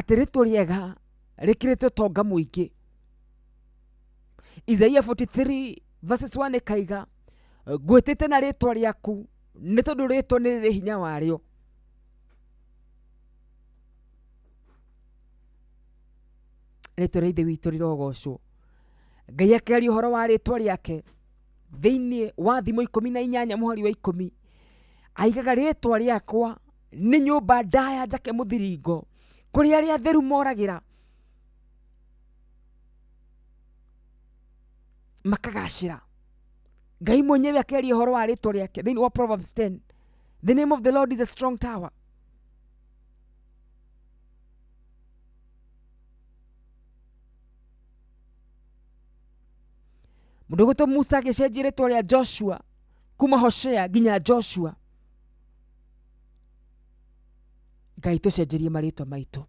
Atĩ rĩtwa rĩega rĩkĩrĩte ũtonga mũingĩ. Isaia 43 verses 1 ĩkaiga, ngwĩtĩte na rĩtwa rĩaku nĩ tondũ rĩtwa nĩ rĩrĩ hinya warĩo. Rĩtwa rĩa Ithe witũ rĩrogocwo. Ngai akĩaria ũhoro wa rĩtwa rĩake thĩinĩ wa Thimo 18 mũhari wa 10, aigaga rĩtwa rĩakwa nĩ nyũmba ndaya njake mũthiringo, kũrĩa arĩa atheru moragĩra makagacĩra. Ngai mwenyewe akĩaria ũhoro wa rĩtwa rĩake thĩinĩ wa Proverbs 10, the name of the Lord is a strong tower. Mũndũ ũgwĩtwo Musa agĩcenjia rĩtwa rĩa Joshua kuma Hoshea nginya Joshua. Ngai tũcenjerie marĩtwa maitũ.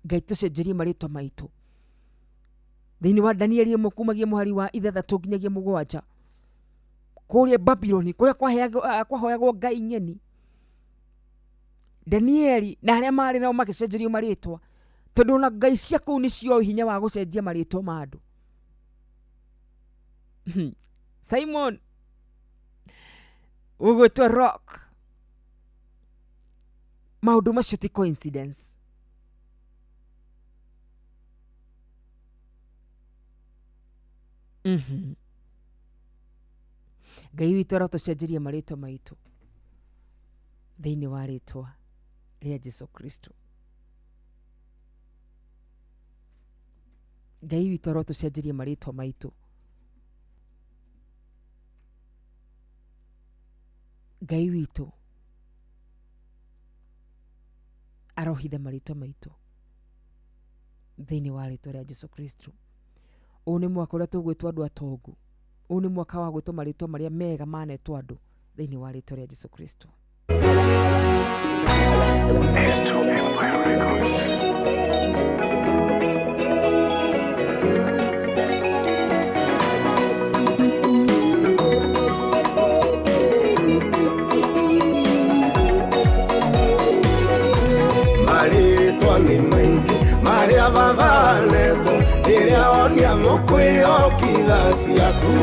Ngai tũcenjerie marĩtwa maitũ. Thĩinĩ wa Danieli 1 kumagia mũhari wa 6 nginyagia 7, kũrĩa Babuloni kũrĩa kwahoyagwo ngai ng'eni, Danieli na arĩa marĩ nao magĩcenjerio marĩtwa, tondũ ona ngai cia kũu nĩ cioĩ hinya wa gũcenjia marĩtwa ma andũ. Simon ũgwĩtwo Rock, maũndũ macio ti coincidence. Ngai witũ arotũcenjeria marĩtwa maitũ thĩinĩ wa rĩtwa rĩa Jesu Kristo. Ngai witũ arotũcenjeria marĩtwa maitũ. Ngai witũ arohitha marĩtwa maitũ thĩinĩ wa rĩtwa rĩa Jesu Kristo. Ũyũ nĩ mwaka ũrĩa tũgwĩtwo andũ atongu. Ũyũ nĩ mwaka wa gwĩtwo marĩtwa marĩa mega manetwo andũ thĩinĩ wa rĩtwa rĩa Jesu Kristo. S2 Empire Records. Marĩtwa nĩ maingĩ marĩa babanetwo, rĩrĩa onia mũkwĩhokitha ciaku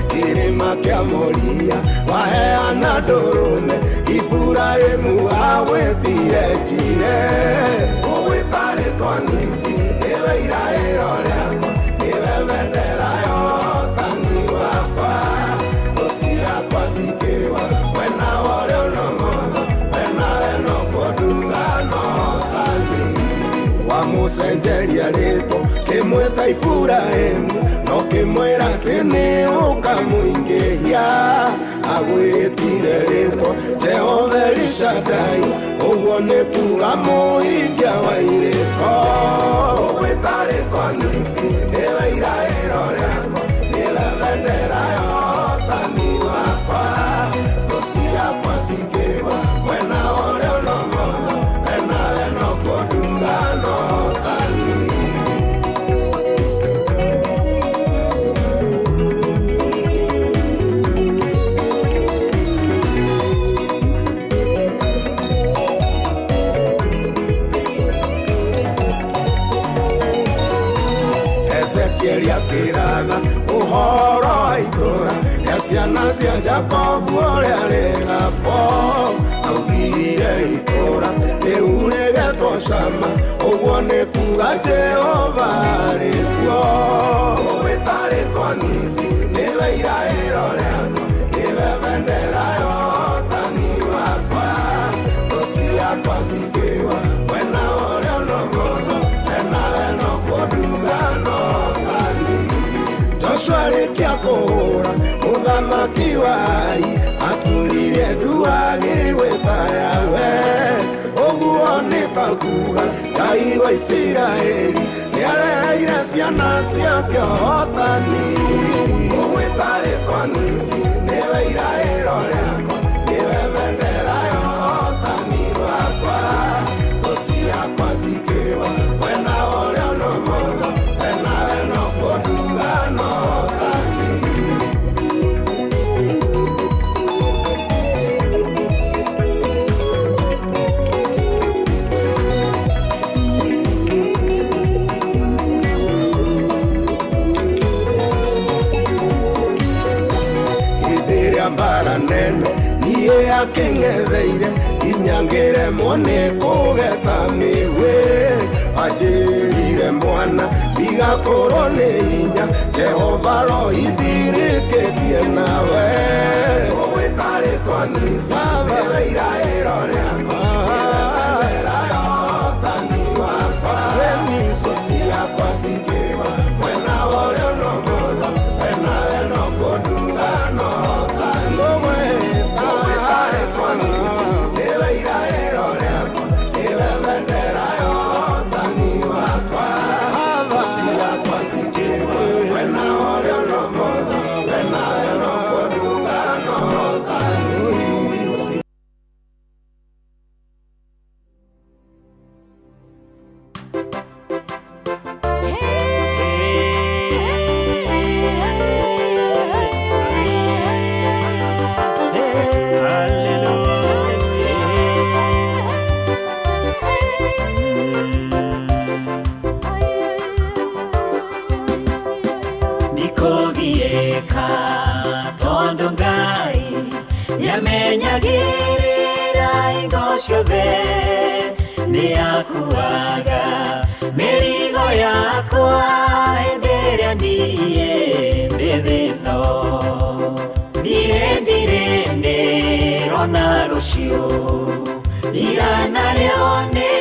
kĩrĩma kĩa Moria waheana ndũrũme, Iburahĩmu agwĩtire njire. Ũgwĩta rĩtwa Nisi, nĩwe iraĩro rĩakwa, nĩwe bendera ya ũhotani wakwa. Thũ ciakwa cikĩwa mwena wa ũrĩo na ũmotho, wena we no kũnduga no ũhotani. Wamũcenjeria rĩtwa kĩmwĩta Iburahĩmu, no kĩmwĩra atĩ nĩ ũkamũingĩhia. Agwĩtire rĩtwa Jehova Elishadai, ũguo nĩ kuga mũhingia wa irĩko. Ũgwĩta rĩtwa Nisi, nĩwe iraĩro rĩakwa, nĩwe bendera ya ũhotani wakwa. Thũ ciakwa cikĩgwa mwena wa ũrĩo na ũmotho, wena we no kũnduga no ũhotani. Ezekieli akĩratha ũhoro wa itũũra rĩa ciana cia Jakobu ũrĩa rĩgakwo, augire itũũra rĩu rĩgetwo Shama, ũguo nĩ kuga Jehova arĩ kuo. Ũgwĩta rĩtwa Nisi, nĩwe iraĩro rĩakwa, nĩwe bendera ya ũhotani wakwa. Thũ ciakwa cikĩgwa mwena wa ũrĩo na ũmotho, wena we no kũnduga no ũhotani. Joshua arĩkia kũhũra mũthamaki wa Ai, aturirie ndu agĩgwĩta Yahweh. Ũguo nĩ ta kuga Ngai wa Isiraeli nĩareheire ciana ciake ũhotani. Ũgwĩta rĩtwa Nisi, nĩwe iraĩro rĩakwa, nĩwe bendera ya ũhotani wakwa. Thũ ciakwa cikĩgwa mwena wa ũrĩo na ũmotho, wena we no kũnduga no ũhotani. Kĩng'etheire nginya ngĩremwo nĩ kũgeta mĩgwĩ anjĩrire mwana ndigakorwo nĩ hinya Jehova rohindirĩkĩtie nawe ũgwĩta rĩtwa Nisi nĩwe iraĩro rĩakwa nĩwe bendera ya ũhotani wakwa thũ ciakwa cingĩwa mwena wa ũrĩo no mũtho we nawe no kũnduga no hotani ũgwĩta rĩtwa Nisi nĩwe iraĩro rĩakwa nĩwe bendera ya ũhotani wakwa thũ ciakwa cingĩwa mwena wa ũrĩo no mũtho we nawe no kũnduga no hotani. Ndikũgiĩka tondũ Ngai nĩamenyagĩrĩra hingo ciothe nĩakuaga mĩrigo yakwa hĩndĩ ĩrĩa niĩ ndĩ thĩno niĩ ndirĩ ndĩrona rũciũ ira narĩo nĩ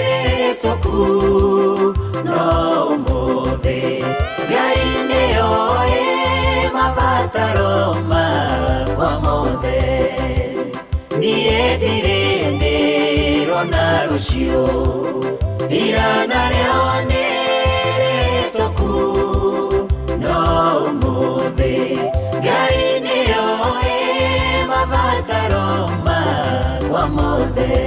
rĩhĩtũku no ũmũthĩ Ngai nĩoĩ mabataro makwa mothe niĩ ndirĩ ndĩrona rũciũ ira narĩo nĩ rĩhĩtũku no ũmũthĩ Ngai nĩoĩ mabataro makwa mothe.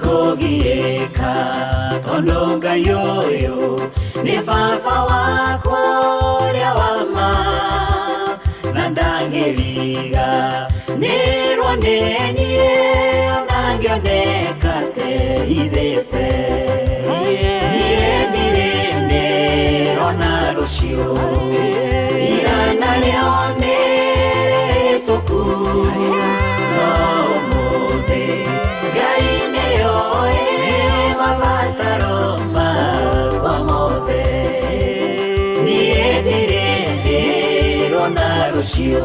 Ndikũgiĩka tondũ Ngai ũyũ nĩ baba wakwa ũrĩa wa ma na ndangĩriga nĩrwo nĩ niĩ ona ngĩoneka teithĩte niĩ ndirĩ ndĩrona rũciũ ira narĩo nĩ rĩhĩtũku no ũmũthĩ Ngai nĩoĩ mabataro makwa mothe niĩ ndirĩ ndĩrona rũciũ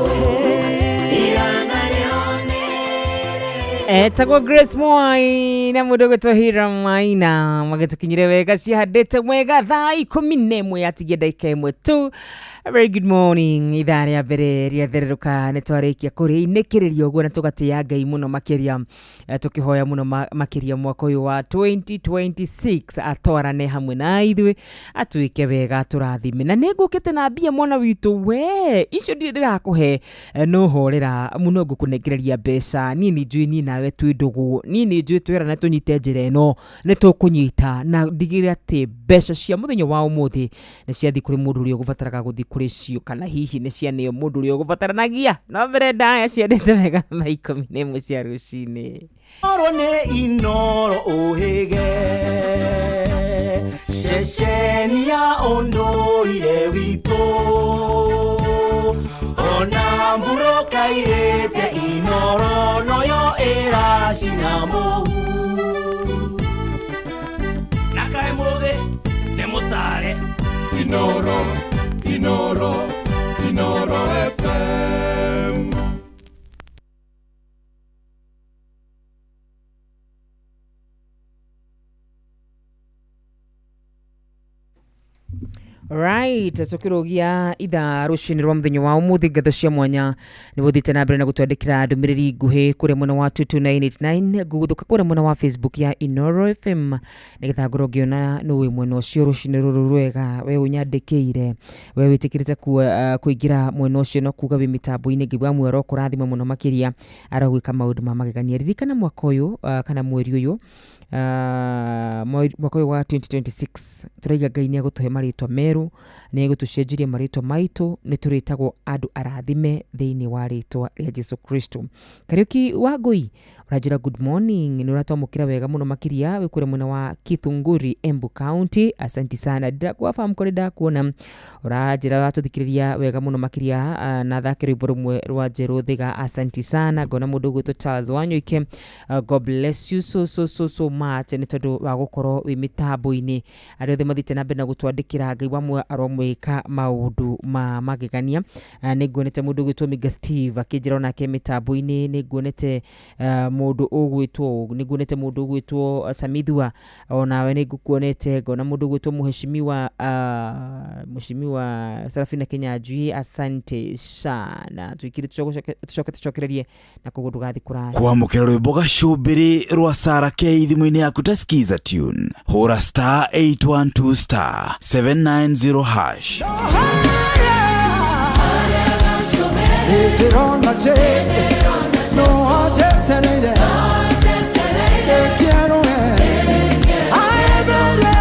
ira narĩo nĩ Etagwo Grace Mwai na mũndũ ũgwĩtwo Hiram Maina magĩtũkinyire wega cihandĩte wega thaa 11 yatigia ndagĩka 1 tu. A very good morning ithaa rĩa mbere rĩathererũka nĩ twarĩkia kũrĩinĩkĩrĩria ũguo na tũgatĩĩa Ngai mũno makĩria, tũkĩhoya mũno makĩria mwaka ũyũ wa 2026 atwarane hamwe na ithuĩ atwĩke wega atũrathime na nĩ ngũkĩte na mbia mwana witũ we icio ndirĩ ndĩrakũhe, no horera mũno ngũkũnengereria mbeca niĩ nĩ njũĩ niĩ nawe twĩ ndũgũ niĩ nĩ njũĩ twerana tũnyite njĩra ĩno nĩ tũkũnyita na ndigĩrĩre atĩ mbeca cia mũthenya wa ũmũthĩ nĩ ciathiĩ kũrĩ mũndũ ũrĩa ũgũbataraga gũthiĩ kũrĩ cio kana hihi nĩ cianeo mũndũ ũrĩa ũgũbataranagia no mbere ndaya ciendete wega thaa 11 cia rũcinĩ. Oro nĩ Inoro ũhĩge ceceni ya ũndũire witũ ona mburũka irĩte Inoro noyo ĩracina mũhu na kaĩ mũgĩ nĩ mũtare. Inoro, Inoro, Inoro FM. Right, tukirugia ithaa rucinĩ rwa mũthenya wa ũmũthĩ ngatho cia mwanya nĩ gũthiĩte na mbere na gũtwandĩkĩra ndũmĩrĩri nguhĩ kũrĩa mwena wa 22989 ngũgũthũka kũrĩa mwena wa Facebook ya Inoro FM nĩgetha ngorwo ngĩona nũ wĩ mwena ũcio rũcinĩ rũrũ rwega we ũnyandĩkĩire we wĩtĩkĩrĩte kũingĩra mwena ũcio no kuga wĩ mĩtambo-inĩ ngĩgua mwero kũrathima mũno makĩria arogwĩka maũndũ ma magegania ririkana mwaka ũyũ, kana mweri ũyũ Mwaka ũyũ wa 2026 tũraiga Ngai nĩ egũtũhe marĩtwa merũ, nĩ egũtũcenjeria marĩtwa maitũ, nĩ tũrĩtagwo andũ arathime thĩinĩ wa rĩtwa rĩa Jesu Kristo. Kariũki wa Ngũi ũranjĩra good morning, nĩ ũratwamũkĩra wega mũno makĩria wĩ kũrĩa mwena wa Kithunguri, Embu County. Asanti sana, ndirakuwa kũrĩ ndakuona ũranjĩra ũratũthikĩrĩria wega mũno makĩria, na thake rwĩmbo rũmwe rwa Njerũ Thiga. Asanti sana. Ngona mũndũ ũgwĩtwo Charles Wanyoike, God bless you so so so so much nĩ tondũ wa gũkorwo wĩ mĩtambo-inĩ. Arĩa othe mathiĩte na mbere na gũtwandĩkĩra, Ngai wamwe aromwĩka maũndũ ma magegania. Nĩ nguonete mũndũ ũgwĩtwo Miga Steve akĩnjĩra onake mĩtambo-inĩ. Nĩ nguonete mũndũ ũgwĩtwo, nĩ nguonete mũndũ ũgwĩtwo Samithua, onawe nĩ ngũkuonete. Ngona mũndũ ũgwĩtwo mheshimiwa Sarafina Kinyanjui, asante sana. Tuikire tucoke tũcokererie na koguo ndũgathiĩ kũraya. Kwamũkĩra rwĩmbo gacũmbĩrĩ rwa Sara K thimũ-inĩ yaku ta skiza tune, hũra *812*790#. Ndĩrona Jesu no anjetereire ĩkĩerũe aemere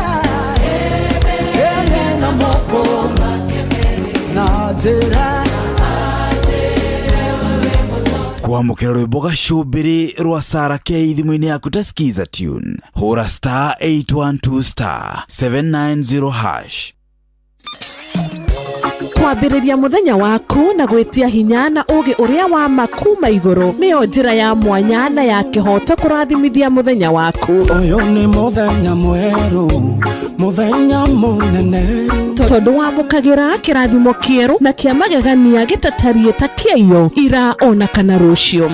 ene na moko na njĩra. Kwamũkĩra rwĩmbo gacũmbĩrĩ rwa Sara K thimũ-inĩ yaku ta skiza tune, hũra *812*790#. Kwambĩrĩria mũthenya waku na gwĩtia hinya na ũũgĩ ũrĩa wa ma kuma igũrũ nĩyo njĩra ya mwanya na ya kĩhooto kũrathimithia mũthenya waku. Ũyũ nĩ mũthenya mwerũ, mũthenya mũnene, tondũ wamũkagĩra kĩrathimo kĩerũ na kĩa magegania gĩtatariĩ ta kĩaiyo ira ona kana rũciũ.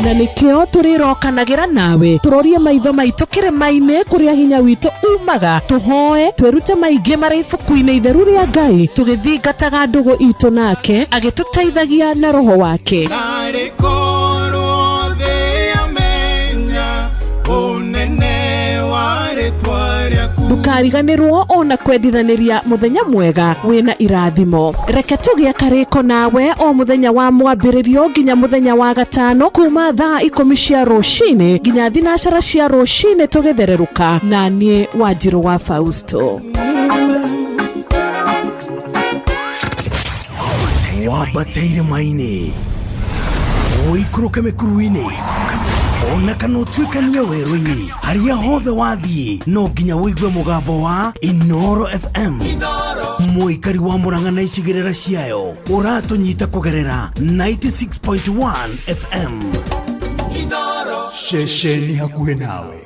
Na nĩkĩo tũrĩrokanagĩra nawe tũrorie maitho maitũ kĩrĩma-inĩ kũrĩa hinya witũ umaga, tũhoe twĩrute maingĩ marĩ ibuku-inĩ itheru rĩa Ngai, tũgĩthingataga ndũgũ itũ nake agĩtũteithagia na roho wake. Narĩ korwo thĩ yamenya ũnene wa rĩtwa rĩaku. Ndũkariganĩrwo ona kwendithanĩria mũthenya mwega wĩna irathimo. Reke tũgĩe karĩko nawe o mũthenya wa mwambĩrĩrio nginya mũthenya wa gatano kuma thaa 10 cia rũcinĩ nginya 12 cia rũcinĩ tũgĩthererũka na niĩ Wanjirũ wa Fausto. Wambateire maini, ũikũrũke mĩkuru-inĩ, ona kana ũtuĩkanie werũ-inĩ, harĩa hothe wathiĩ no nginya ũigue mũgambo wa Inoro FM. Mũikari wa Murang'a na icigĩrĩra ciayo ũratũnyita kũgerera 96.1 FM. Ceceni hakuhĩ nawe.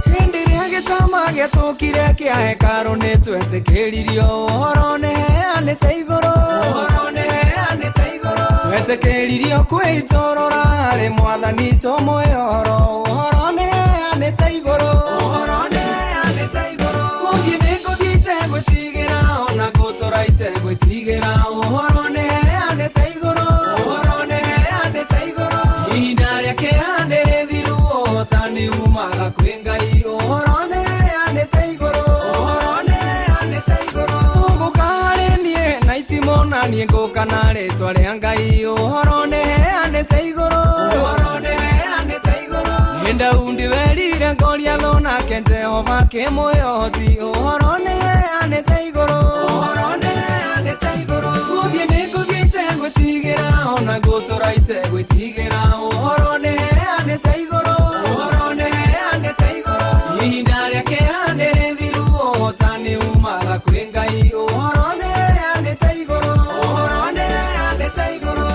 Hĩndĩ ĩrĩa gĩtama gĩatũkire kĩa hekarũ nĩ twetĩkĩririo ũhoro nĩheanĩte igũrũ, ũhoro nĩheanĩte igũrũ, twetĩkĩririo kwĩitũrũra harĩ mwathani tũmwĩhoro, ũhoro nĩheanĩte igũrũ, ũhoro nĩheanĩte igũrũ, gũthiĩ nĩ ngũthiĩ itegwĩtigĩra ona gũtũra itegwĩtigĩra, ũhoro nĩheanĩte igũrũ, ũhoro nĩheanĩte igũrũ, ihinda rĩa kĩeha nĩ rĩthiru, ũhotani umaga kwĩ Ngai, ũhoro nĩheanĩte igũrũ, ũhoro nĩheanĩte igũrũ, ũgũka harĩ niĩ na itimũ na niĩ ngũka na rĩtwa rĩa Ngai, ũhoro nĩheanĩte igũrũ, ũhoro nĩheanĩte igũrũ, nĩ Daudi werire Goliathũ nake Jehova akĩmwĩhoti, ũhoro nĩheanĩte igũrũ, ũhoro nĩheanĩte igũrũ, gũthiĩ nĩ ngũthiĩ itegwĩtigĩra ona gũtũra itegwĩtigĩra, ũhoro nĩheanĩte igũrũ, ũhoro nĩheanĩte igũrũ, ihinda rĩa kĩeha nĩ rĩthiru, ũhotani umaga kwĩ Ngai, ũhoro nĩheanĩte igũrũ, ũhoro nĩheanĩte igũrũ.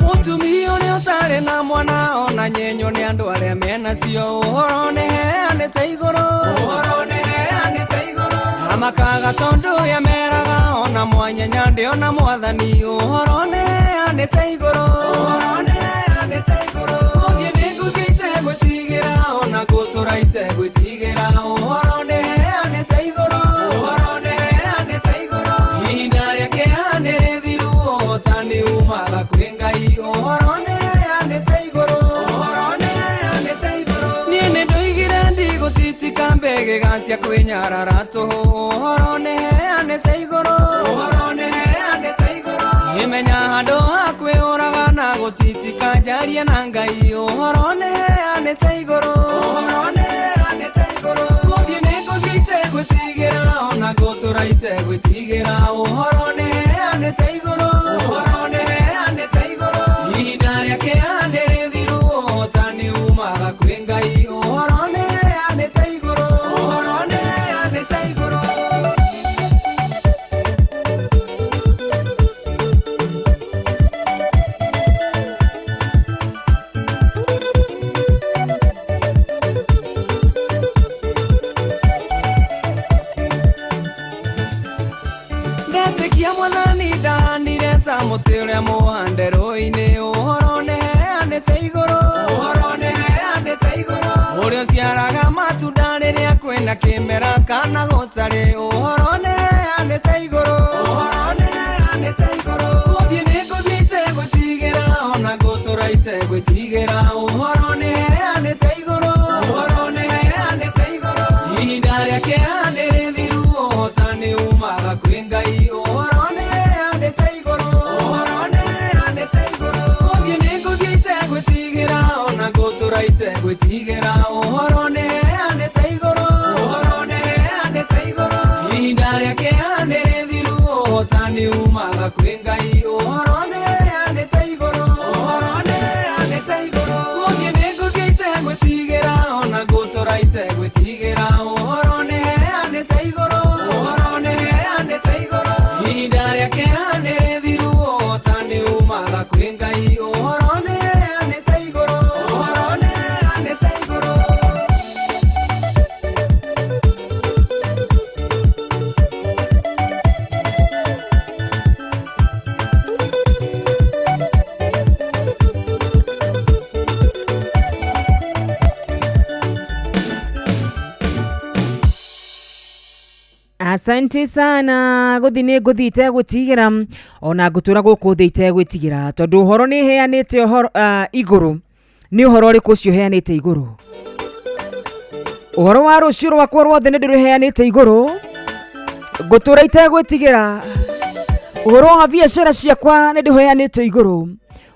Mũtumia ũrĩa ũtarĩ na mwana ona nyenyo nĩ andũ arĩa mena cio, ũhoro nĩheanĩte igũrũ, ũhoro nĩheanĩte igũrũ, Amakaga tondu yameraga ona mwanyenya ndiona mwathani ũhoro nĩheanĩte igũrũ ũhoro nĩheanĩte igũrũ gũthiĩ nĩngũthiĩ itegwĩtigĩra ona gũtũra itegwĩtigĩra ũhoro nĩheanĩte igũrũ ũhoro nĩheanĩte igũrũ ihinda rĩa kĩeha nĩrĩthiru ũhotani umaga kwĩ Ngai ũhoro nĩheanĩte igũrũ ũhoro nĩheanĩte igũrũ niĩ nĩndoigire ndigũtitika mbegega cia kwĩnyarara tũhũ ũhoro nĩheanĩte igũrũ ũhoro nĩheanĩte igũrũ ngĩmenya handũ ha kwĩyũraga na gũtitika njarie na Ngai ũhoro nĩheanĩte igũrũ ũhoro nĩheanĩte igũrũ gũthiĩ nĩngũthiĩ itegwĩtigĩra ona gũtũra itegwĩtigĩra ũhoro nĩheanĩte igũrũ ũhoro nĩheanĩte igũrũ ihinda rĩa kĩeha nĩrĩthiru ũhotani umaga kwĩ Ngai ũhoro nĩheanĩte igũrũ ũhoro nĩheanĩte igũrũ. Ndetĩkia mwathani ndahandire ta mũtĩ ũrĩa mũhande rũĩ-inĩ ũhoro nĩheanĩte igũrũ ũhoro nĩheanĩte igũrũ ũrĩa ũciaraga matunda rĩrĩa kwĩna kĩmera kana gũtarĩ ũhoro nĩheanĩte igũrũ ũhoro nĩheanĩte igũrũ gũthiĩ nĩngũthiĩ itegwĩtigĩra ona gũtũra itegwĩtigĩra ũhoro nĩheanĩte igũrũ ũhoro nĩheanĩte igũrũ ihinda rĩa kĩeha nĩrĩthiru ũhotani umaga kwĩ Ngai ũhoro nĩheanĩte igũrũ ũhoro nĩheanĩte igũrũ gũthiĩ nĩngũthiĩ itegwĩtigĩra ona gũtũra itegwĩtigĩra ũhoro nĩheanĩte igũrũ ũhoro nĩheanĩte igũrũ ihinda rĩa kĩeha nĩrĩthiru ũhotani umaga kwĩ Ngai ũhoro nĩheanĩte igũrũ ũhoro nĩheanĩte igũrũ gũthiĩ nĩngũthiĩ itegwĩtigĩra ona gũtũra itegwĩtigĩra ũhoro nĩheanĩte igũrũ ũhoro nĩheanĩte igũrũ ihinda rĩa kĩeha nĩrĩthiru ũhotani umaga kwĩ Ngai ũhoro nĩheanĩte igũrũ ũhoro nĩheanĩte igũrũ. Asante sana guthi ni nguthi itegwĩtigĩra ona ngũtũra gũkũ thĩ itegwĩtigĩra tondũ ũhoro nĩ heanĩte ũhoro igũrũ nĩ ũhoro ũrĩkũ ũcio ũheanĩte igũrũ ũhoro wa rũciũ rwakwa rwothe nĩ ndĩrũheanĩte igũrũ ngũtũra itegwĩtigĩra ũhoro wa biacara ciakwa nĩ ndĩũheanĩte igũrũ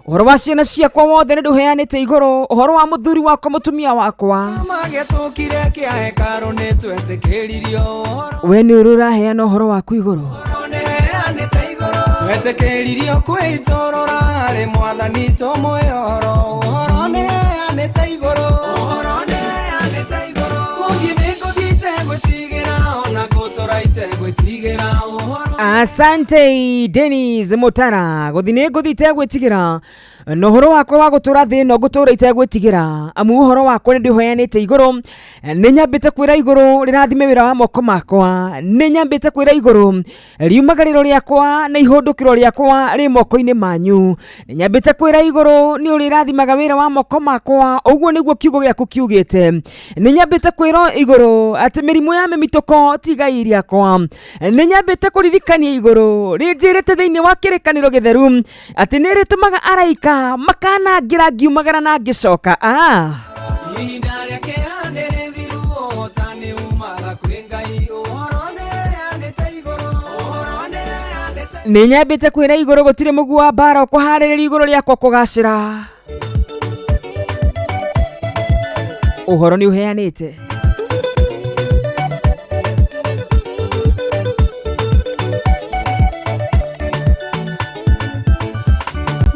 ũhoro wa ciana ciakwa wothe nĩ ndĩũheanĩte igũrũ ũhoro wa mũthuri wakwa mũtumia wakwa Magĩtũkire kĩa hekarũ nĩtwetĩkĩririo ũhoro we nĩ ũrĩ ũraheana ũhoro waku igũrũ nĩheanĩte igũrũ twetĩkĩririo kwĩitũrũra harĩ mwathani tũmwĩhoro ũhoro nĩheanĩte igũrũ ũhoro nĩheanĩte igũrũ gũthiĩ nĩngũthiĩ itegwĩtigĩra ona gũtũra itegwĩtigĩra ũhoro. Asante Dennis Mutara guthi nĩ ngũthi itegwĩtigĩra na ũhoro wakwa wa gũtũra thĩ ĩno ngũtũra itegwĩtigĩra amu ũhoro wakwa nĩ ndĩũheanĩte igũrũ nĩ nyambĩte kwĩra igũrũ rĩrathime wĩra wa moko makwa nĩ nyambĩte kwĩra igũrũ riumagarĩro rĩakwa na ihũndũkĩro rĩakwa rĩ moko-inĩ manyu nĩ nyambĩte kwĩra igũrũ nĩ ũrĩrathimaga wĩra wa moko makwa ũguo nĩguo kiugo gĩaku kiugĩte nĩ nyambĩte kwĩra igũrũ atĩ mĩrimũ ya mĩmitũko ti igai rĩakwa nĩ nyambĩte kũririkania igũrũ rĩnjĩrĩte thĩinĩ wa kĩrĩkanĩro gĩtheru atĩ nĩ rĩtũmaga araika makanangĩra ngiumagara na ngĩcoka. Ihinda rĩa kĩeha nĩrĩthiru ũhotani umaga kwĩ Ngai ũhoro nĩheanĩte igũrũ ũhoro nĩheanĩte nĩ nyambĩte kwĩra igũrũ gũtirĩ mũguo wa mbara ũkũharĩrĩria igũrũ rĩakwa kũgacĩra ũhoro nĩ ũheanĩte.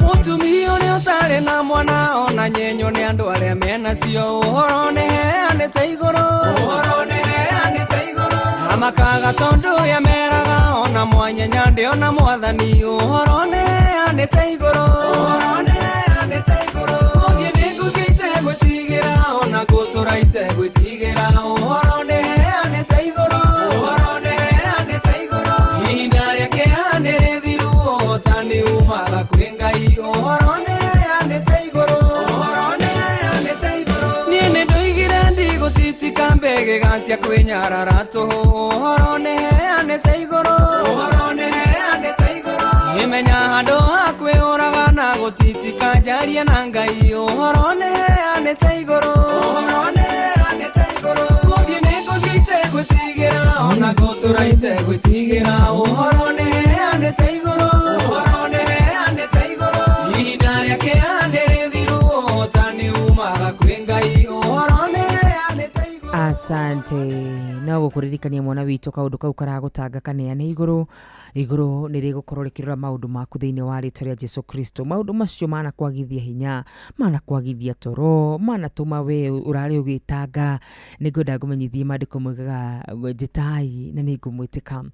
Mũtumia ũrĩa ũtarĩ na mwana ona nyenyo nĩ andũ arĩa menacio ũhoro nĩheanĩte igũrũ ũhoro nĩheanĩte igũrũ amakaga tondũ yameraga ona mwanyenya ndĩona mwathani ũhoro nĩheanĩte igũrũ ũhoro nĩheanĩte igũrũ gũthiĩ nĩngũthiĩ itegwĩtigĩra ona gũtũra itegwĩtigĩra ũhoro nĩheanĩte igũrũ ũhoro nĩheanĩte kwĩnyarara tũhũ ũhoro nĩheanĩte igũrũ ũhoro nĩheanĩte igũrũ imenya handũ ha kwĩũraga na gũtitika njarie na Ngai ũhoro nĩheanĩte igũrũ ũhoro nĩheanĩte igũrũ gũthiĩ nĩ ngũthiĩ itegwĩtigĩra ona gũtũra itegwĩtigĩra ũhoro nĩheanĩte igũrũ ũhoro nĩheanĩte igũrũ ihinda rĩa kĩeha nĩrĩthiru ũhotani umaga kwĩ Ngai ũhoro nĩheanĩte igũrũ. Asante. No gũkũririkania mwana witũ kaũndũ kau karagũtanga kaneane igũrũ igũrũ nĩ rĩgũkorwo rĩkĩrora maũndũ maku thĩinĩ wa rĩtwa rĩa Jesu Kristo. Maũndũ macio manakwagithia hinya, manakwagithia toro, manatũma we ũrarĩ ũgĩtanga. Nĩngwenda ngũmenyithie maandĩko moigaga njĩtai na nĩngũmwĩtĩka,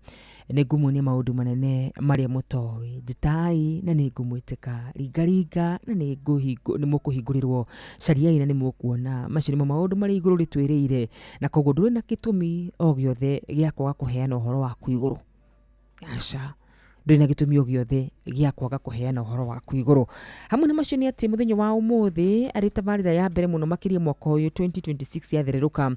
nĩngũmuonia maũndũ manene marĩa mũtoĩ. Njĩtai na nĩngũmwĩtĩka, ringaringa na nĩmũkũhingũrĩrwo, cariai na nĩmũkuona. Macio nĩmo maũndũ marĩa igũrũ rĩtwĩrĩire, na koguo ndũrĩ na gĩtũmi o gĩothe gĩa kwaga kũheana ũhoro waku igũrũ. Aca, ndũrĩ na gĩtũmi o gĩothe gĩa kwaga kũheana ũhoro waku igũrũ. Hamwe na macio nĩ atĩ mũthenya wa ũmũthĩ arĩ tabarĩra ya mbere mũno makĩria mwaka ũyũ 2026 yathererũka,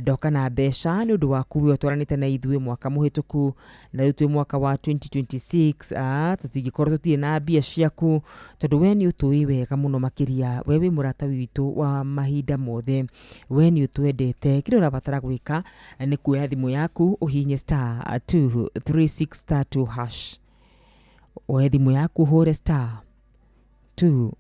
ndoka na mbeca nĩ ũndũ waku we ũtwaranĩte na ithuĩ mwaka mũhĩtũku, na rĩu twĩ mwaka wa 2026. Tũtingĩkorwo tũtirĩ na mbia ciaku tondũ we nĩ ũtũĩ wega mũno makĩria, we wĩ mũrata witũ wa mahinda mothe, we nĩ ũtwendete. Kĩrĩa ũrabatara gwĩka nĩ kuoya thimũ yaku ũhihinye star 236 star 2 hash. Oe thimũ yaku ũhũre star 2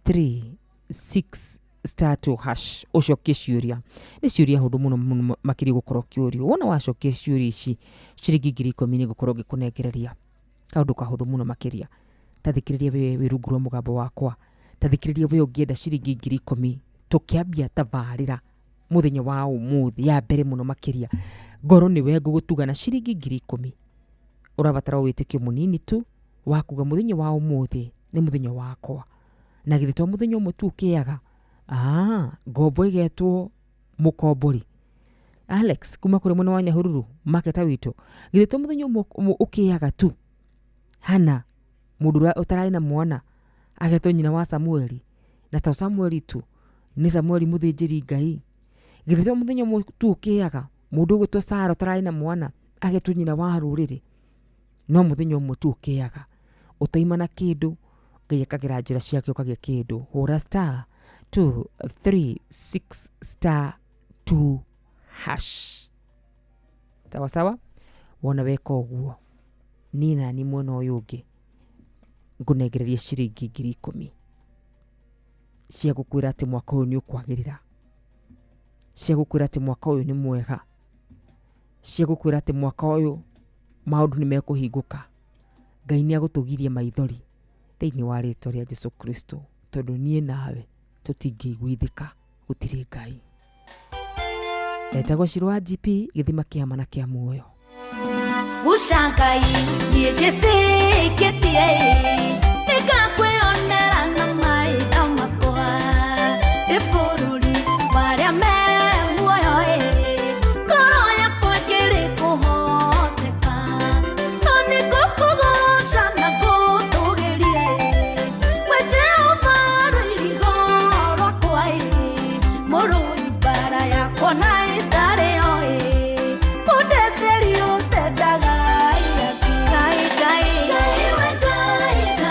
3 6 star 2 hash ũcokie ciũria. Nĩ ciũria hũthũ mũno mũno makĩria gũkorwo ũkĩũrio. Wona wacokia ciũria ici ciringi 10,000 nĩ ngũkorwo ngĩkũnengereria. Kaũndũ kahũthũ mũno makĩria. Ta thikĩrĩria we wĩ rungu rwa mũgambo wakwa, ta thikĩrĩria we ũngĩenda ciringi 10,000 tũkĩambia tabarĩra mũthenya wa ũmũthĩ ya mbere mũno makĩria, ngoro nĩwe ngũgũtuga na ciringi 10,000. Ũrabatara wĩtĩkio mũnini tu wa kuga mũthenya wa ũmũthĩ nĩ mũthenya wakwa, na githĩ to mũthenya ũmwe tu ũkĩaga. Ngombo ĩgetwo mũkombori Alex kuma kũrĩ mwena wa Nyahururu maketa witũ, githĩ to mũthenya ũmwe ũkĩaga tu. Hana mũndũ ũrĩa ũtararĩ na mwana agetwo nyina wa Samueli, na to Samueli tu, nĩ Samueli mũthĩnjĩri Ngai. Githĩ to mũthenya ũmwe tu ũkĩaga mũndũ ũgwĩtwo Sara ũtararĩ na mwana agetwo nyina wa rũrĩrĩ. No mũthenya ũmwe tu ũkĩaga ũtaima na kĩndũ, Ngai akagera njĩra ciake ũkagĩa kĩndũ. Hũra star 2 3 6 star 2 hash. Sawa sawa, wona weka ũguo niĩ nani mwena ũyũ ũngĩ ngũnengereria ciringi 10,000 cia gũkwĩra atĩ mwaka ũyũ nĩ ũkwagĩrĩra, cia gũkwĩra atĩ mwaka ũyũ nĩ mwega, cia gũkwĩra atĩ mwaka ũyũ maũndũ nĩ mekũhingũka. Ngai nĩ agũtũgiria maithori thĩinĩ wa rĩtwa rĩa Jesu Kristo, tondũ niĩ nawe tũtingĩiguithĩka gũtirĩ Ngai. Etagwo Shiro wa GP, gĩthima kĩa ma na kĩa muoyo. Guca Ngai niĩ njĩtĩkĩtie nĩngakwĩonera na maitho makwa ndĩ bũrũri wa arĩa me muoyo ĩ ngoro yakwa ĩkĩrĩ kũhoteka no nĩngũkũgooca na ngũtũgĩrie we Jehova rũirigo rwakwa ĩ mũrũi mbara yakwa na ĩtarĩ yo ĩ mũndetheri ũtendaga Ngai Ngai Ngai we Ngai.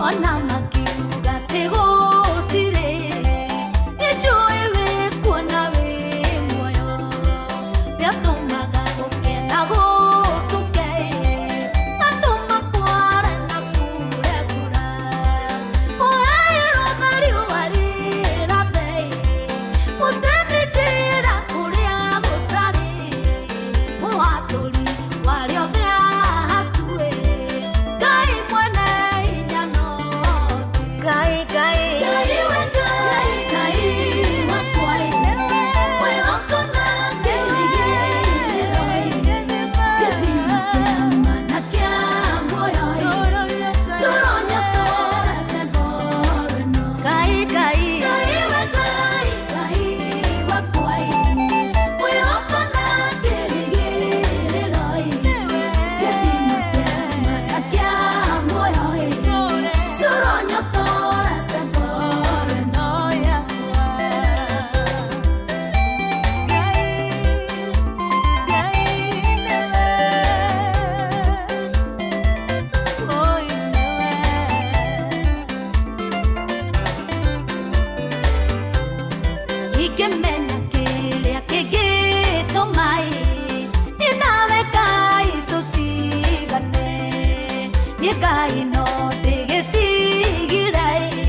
Ona makiuga atĩ gũtirĩ, nĩnjũĩ wĩkuo na wĩ muoyo. Nĩatũmaga gũkĩe na gũtuke, atũma kware na kure mbura. Mũheirwo na riũa rĩrathe, mũtemi njĩra kũrĩa gũtarĩ, mũhatũri wa rĩothe ahatue. Ngai mwene hinya no Ngai, Ngai, Ngai we Ngai, Ngai wakwa ĩ, mwĩhoko na kĩĩrĩgĩrĩro ĩ, gĩthima kĩa ma na kĩa muoyo ĩ, tũronyotorete ngoro ĩno. Ngai, Ngai, Ngai we Ngai, Ngai wakwa ĩ, mwĩhoko na kĩĩrĩgĩrĩro ĩ, gĩthima kĩa ma na kĩa muoyo ĩ, tũronyotorete ngoro ĩno. Ingĩmenya kĩrĩa kĩngĩtũma ĩ, niĩ nawe Ngai tũtigane. Niĩ Ngai no ndĩgĩtigire ĩ,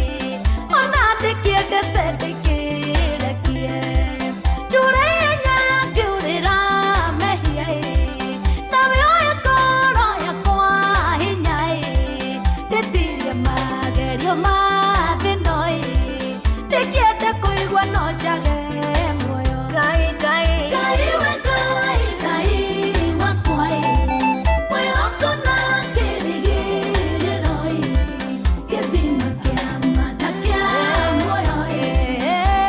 ona ndĩkĩendete ndĩkĩrekie. Njũre hinya ngĩũrĩra mehia ĩ, nawe ũhe ngoro yakwa hinya ĩ, ndĩtirie magerio ma thĩ ĩno ĩ, ndĩkĩende kũigua no njage muoyo. Ngai, Ngai, Ngai we Ngai, Ngai wakwa ĩ, mwĩhoko na kĩĩrĩgĩrĩro ĩ, gĩthima kĩa ma na kĩa muoyo ĩ,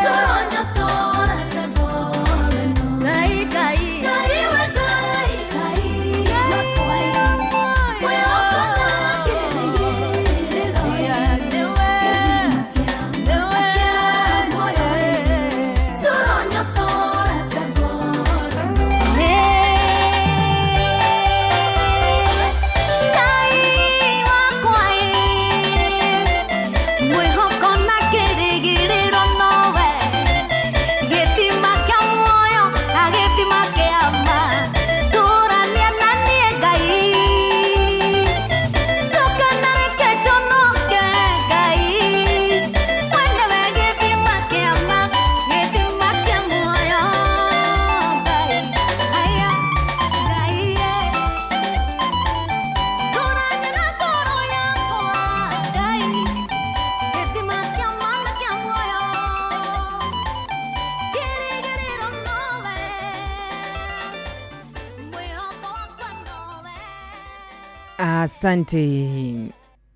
tũronyotorete ngoro ĩno. Ngai, Ngai, Ngai we Ngai, Ngai wakwa ĩ, mwĩhoko na kĩĩrĩgĩrĩro ĩ, gĩthima kĩa ma na kĩa muoyo ĩ, tũronyotorete ngoro ĩno. Ngai wakwa ĩ, mwĩhoko na kĩĩrĩgĩrĩro nowe, gĩthima kĩa muoyo na gĩthima kĩa ma, tũrania na niĩ Ngai, ndũkanareke njonoke Ngai, we nĩwe gĩthima kĩa ma, gĩthima kĩa muoyo Ngai, haya Ngai ĩ. Tũrania na ngoro yakwa Ngai, gĩthima kĩa ma na kĩa muoyo, kĩĩrĩgĩrĩro nowe, mwĩhoko wakwa nowe. Asante.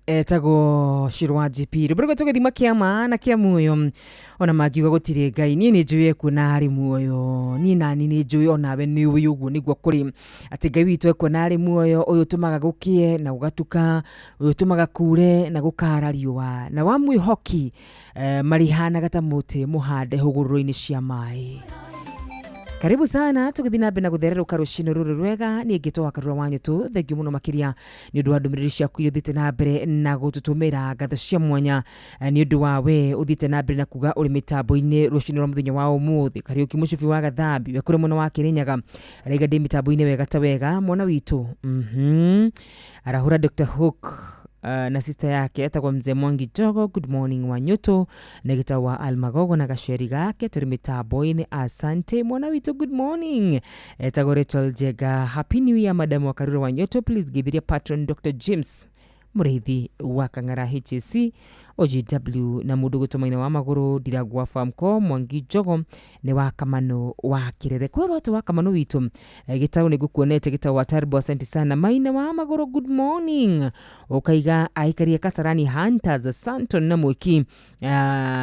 Etagwo Shirwa GP rwĩmbo rũgwĩtwo gĩthima kĩa ma na kĩa muoyo. Ona mangiuga gũtirĩ Ngai, niĩ nĩ njũĩ ekuo na arĩ muoyo. Niĩ nani nĩ njũĩ onawe nĩ ũĩ ũguo nĩguo kũrĩ, atĩ Ngai witũ ekuo na arĩ muoyo, ũyũ ũtũmaga gũkĩe na gũgatuka, ũyũ ũtũmaga kure na gũkara riũa, na wa mwĩhoki marĩhanaga ta mũtĩ mũhande hũgũrũrũ-inĩ cia maĩ. Karibu sana tũgĩthiĩ na mbere na gũthererũka rũcinĩ rũrũ rwega. Niĩ ngĩtwo Wakarura wa Nyũtũ, thengiũ mũno makĩria nĩ ũndũ wa ndũmĩrĩri ciaku iria ũthiĩte na mbere na gũtũtũmĩra. Ngatho cia mwanya nĩ ũndũ wa we ũthiĩte na mbere na kuga ũrĩ mĩtambo-inĩ rũcinĩ rwa mũthenya wa ũmũthĩ. Kariũki Mũcibi wa Gathambi we kũrĩ mwena wa Kĩrĩnyaga araiga ndĩ mĩtambo-inĩ wega ta wega mwana witũ. Arahũra Dr. Hook na sister yake etagwo Mzee Mwangi Jogo. Good morning Wanyutu na gĩtau wa Almagogo na gaceri gake tũrĩ mĩtambo-inĩ. Asante mwana witũ, good morning. Etagwo Rachel Jega. Happy New Year madam wa Karura Wanyutu, please githiria patron Dr. James Mũrĩithi wa Kang'ara HAC OGW na mũndũ gũtũmaina wa magũrũ Ndirangwa Famco Mwangi Jogo nĩ wa Kamano wa Kĩrere kwĩrwo atĩ wa Kamano witũ gĩtaũ nĩ ngũkuonete gĩtaũ wa Tarbo. Asante sana Maina wa magũrũ, good morning. Ũkaiga aikaria Kasarani Hunters Santon na Mwiki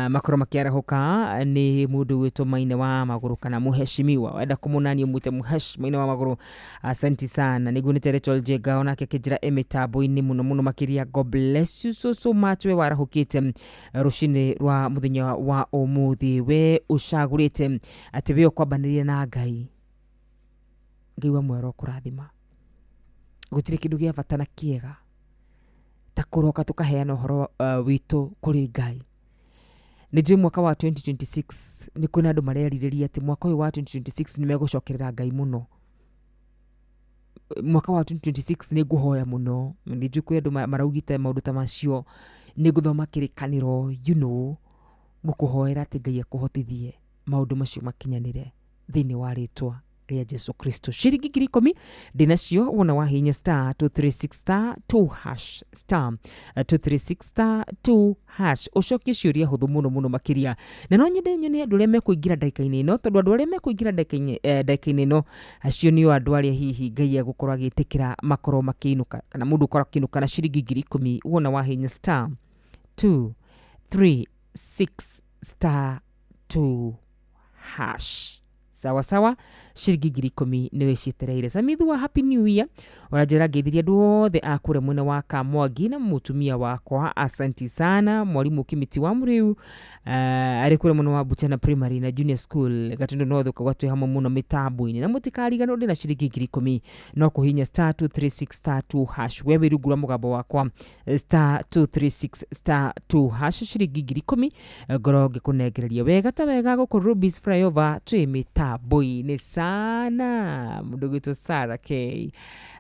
makorwo makĩarahũka nĩ mũndũ gwĩtwo Maina wa magũrũ kana mũheshimiwa wenda kũmũnania mwĩte mũhesh Maina wa magũrũ. Asante sana nĩguo nĩ Rachel Jenga onake akĩnjĩra e mĩtambo-inĩ mũno mũno makĩria. God bless you so so much we warahũkĩte rũcinĩ rwa mũthenya wa ũmũthĩ, we ũcagũrĩte atĩ we ũkwambanĩria na Ngai. Ngai wa mwero kũrathima, gũtirĩ kĩndũ gĩa bata na kĩega Ta kũroka tũkaheana ũhoro witũ kũrĩ Ngai. Nĩ njũĩ mwaka wa 2026 nĩ kwĩna andũ marerirĩria atĩ mwaka ũyũ wa 2026 nĩ megũcokerera Ngai mũno. Mwaka wa 2026 nĩ ngũhoya mũno. Nĩ njũĩ kwĩ andũ maraugĩte maũndũ ta macio, nĩ ngũthoma kĩrĩkanĩro, ngũkũhoera atĩ Ngai akũhotithie maũndũ macio makinyanĩre thĩinĩ wa rĩtwa rĩa Jesu Kristo. Ciringi 10,000 ndĩnacio, wona wahihinya star 236 star 2 hash, star 236 star 2 hash, ũcokie ciũria hũthũ mũno mũno makĩria. Na no nyende nyone andũ arĩa mekũingĩra ndagĩka-inĩ ĩno, tondũ andũ arĩa mekũingĩra ndagĩka-inĩ ĩno, acio nĩo andũ arĩa hihi Ngai egũkorwo agĩtĩkĩra makorwo makĩinũka, kana mũndũ ũkorwo akĩinũka na ciringi 10,000 wona wahihinya star 2 3 6 star 2 hash. Sawa sawa, ciringi 10,000 nĩwe cietereire. Samithu wa Happy New Year ũranjĩra ngeithirie andũ othe a kũrĩa mwena wa Kamwangi na mũtumia wakwa, asanti sana. Mwarimũ Kimiti wa Mũrĩu arĩ kũrĩa mwena wa Buchana Primary na Junior School Gatundu North, ũkauga twĩ hamwe mũno mĩtambo-inĩ, na mũtikariganĩrwo ndĩna ciringi 10,000, no kũhihinya star 236 star 2 hash. We wĩ rungu rwa mũgambo wakwa, star 236 star 2 hash, ciringi 10,000 ngorwo ngĩkũnengereria wega ta wega gũkũ Rubis Flyover twĩ mĩtambo-inĩ sana. Mũndũ gwĩtwo Sarah K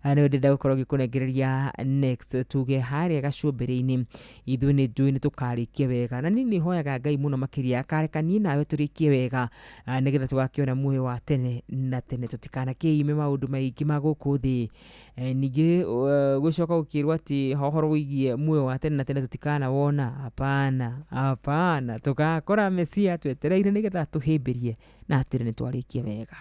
nĩwe ndĩrenda gũkorwo ngĩkũnengereria next, tuge harĩa gacũmbĩrĩ-inĩ ithuĩ nĩ njũĩ nĩ tũkarĩkia wega, na niĩ nĩ hoyaga Ngai mũno makĩria akareka niĩ nawe tũrĩkie wega, nĩgetha tũgakĩona muoyo wa tene na tene, tũtikanakĩime maũndũ maingĩ ma gũkũ thĩ. Ningĩ gũcoka gũkĩrwo atĩ ũhoro wĩgiĩ muoyo wa tene na tene tũtikanawona, hapana hapana, tũgakora Mesia twetereire nĩgetha atũhĩmbĩrie na atwĩre nĩ twarĩkia wega.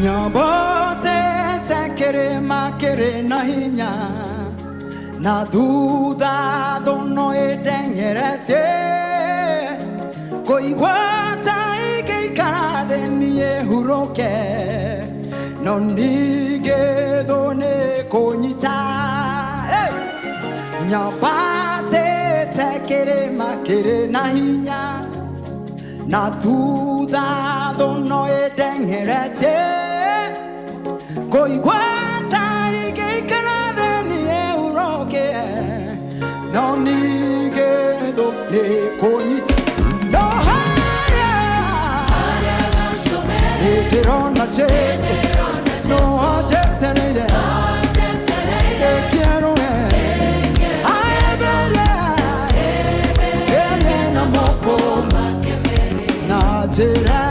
Nyambate kĩrĩma kĩrĩ na hinya, na thutha thũno ĩteng'eretie, kũigua ta ingĩikara thĩ niĩ hurũke, no ningĩ thũ nĩ kũnyita. Hey! Nyambatĩte kĩrĩma kĩrĩ na hinya, na thutha thũno ĩteng'eretie, kũigua ta ingĩikara thĩ niĩ hurũke, no ningĩ thũ nĩ kũnyita. No harĩa nĩndĩrona Jesũ, no anjetereire, ndĩkĩerũe aemberie ĩrĩ na moko na njĩra.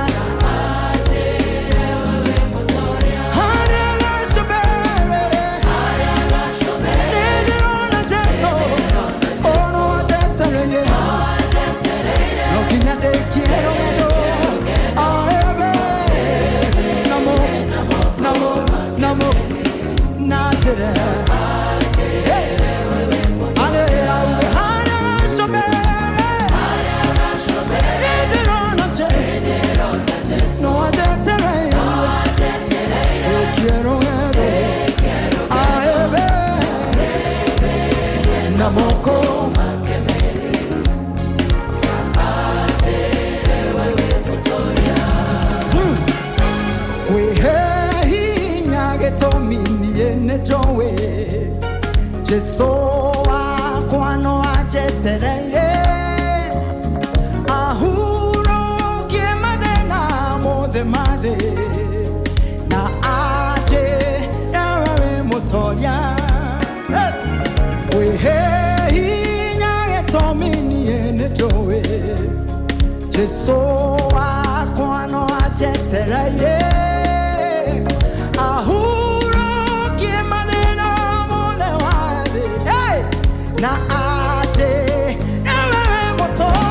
Jesu wakwa no anjetereire, ahurũkie mathĩna mothe ma thĩ, na anjĩre we wĩ mũtoria. Kwĩhe hinya gĩtũmi niĩ nĩnjũĩ, Jesu wakwa no anjetereire, ahurũkie mathĩna mothe ma thĩ, hey! Na anjĩre we wĩ mũtoria.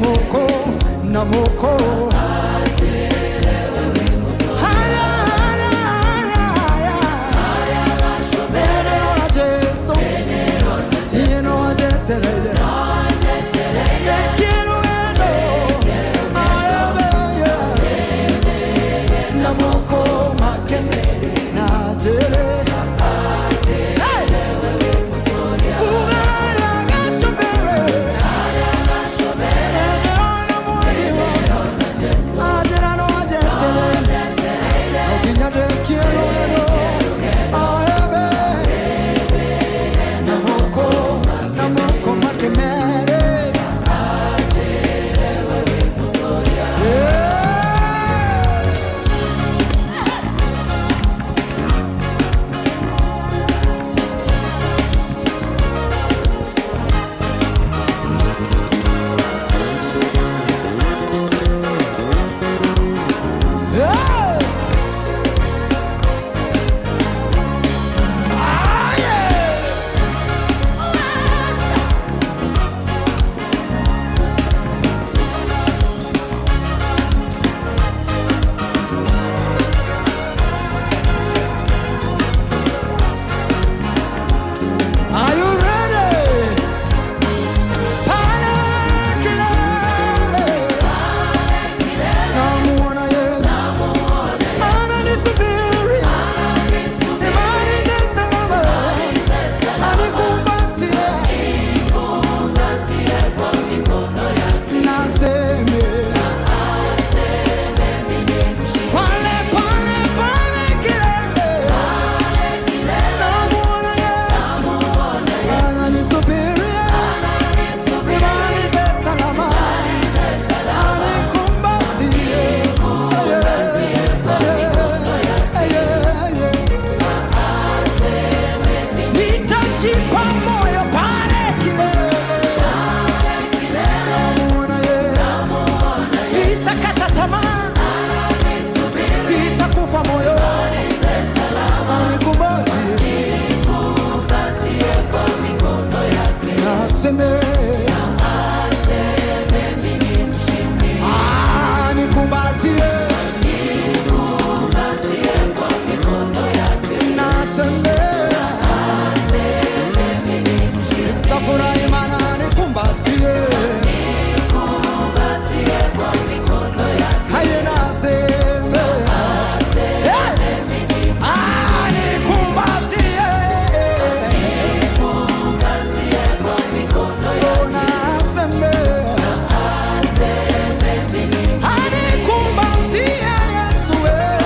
Namoko, namoko. Haya, haya, haya, haya. Nero Jesu. Yeno ajeterere. Quiero eno. Ayabe, Namoko makene na jere. Hey! Ugara gashobere. Hey! Ah, yeah! Are you ready? Pale kilele. Namuona Yesu. Ananisubiri. Nimalize salama. Anikumbatie. Naseme. Pale, pale, pale kilele. Namuona Yesu. Ananisubiri. Nimalize salama. Anikumbatie. Nitajipa moyo pale kilele. Namuona Yesu. Sitakata tamaa. Sitakufa moyo. Anikumbatie. Naseme. Anikumbatie. Naseme. Nitafurahi maana anikumbatie. Haye naseme. Hey! Anikumbatie. Oh, naseme. Anikumbatie Yesu, eh.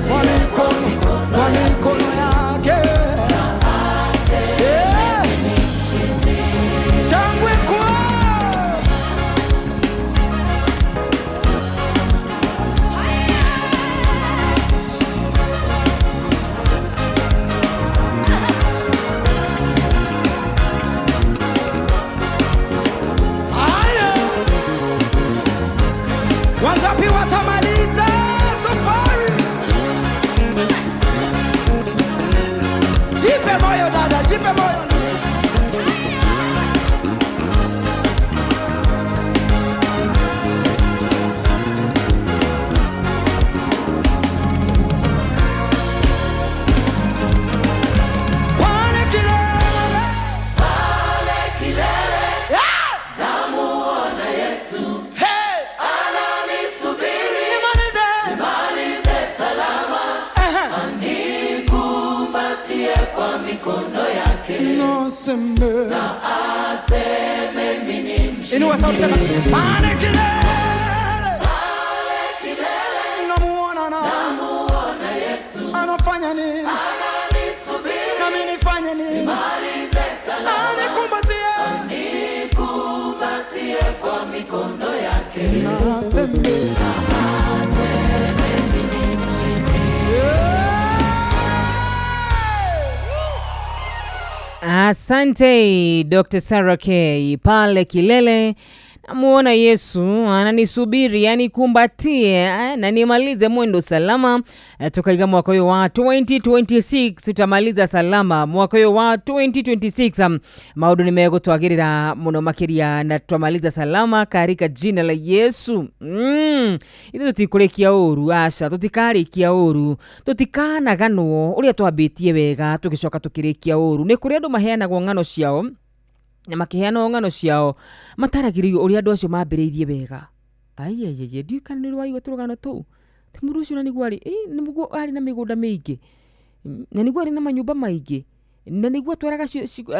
Kwa mikono, kwa mikono yake. Eh. Shangwe kwa Haya. Wangapi watamaliza safari? Jipe moyo dada, jipe moyo. Pale kilele. Ah! Hey! Nimalize. Ehe. Naseme. Inua sauti sema, pale kilele. Namuona nani? Anafanya nini? Nami nifanye nini? Anikumbatie. Naseme. Yeah! Asante Dr. Sarah K pale kilele. Namuona Yesu ananisubiri anikumbatie na nimalize mwendo salama. Tukaiga mwaka ũyũ wa 2026 tutamaliza salama mwaka ũyũ wa 2026. Maũndũ nĩ megũtwagĩrĩra mũno makĩria na twamaliza salama karika jina la Yesu. Ithuĩ tũtikũrĩkia ũru, aca, tũtikarĩkia ũru, tũtikanaganwo ũrĩa twambĩtie wega tũgĩcoka tũkĩrĩkia ũru. Nĩ kũrĩ andũ maheanagwo ng'ano ciao na makĩheanwo ng'ano ciao mataragĩrĩrio ũrĩa andũ acio mambĩrĩirie wega. Aiaiaia, ndiũĩ kana nĩ ũrĩ waigua tũrũgano tũu ti mũndũ ũcio na nĩguo arĩ nĩguo arĩ na mĩgũnda mĩingĩ na nĩguo arĩ na manyũmba maingĩ na nĩguo atwaraga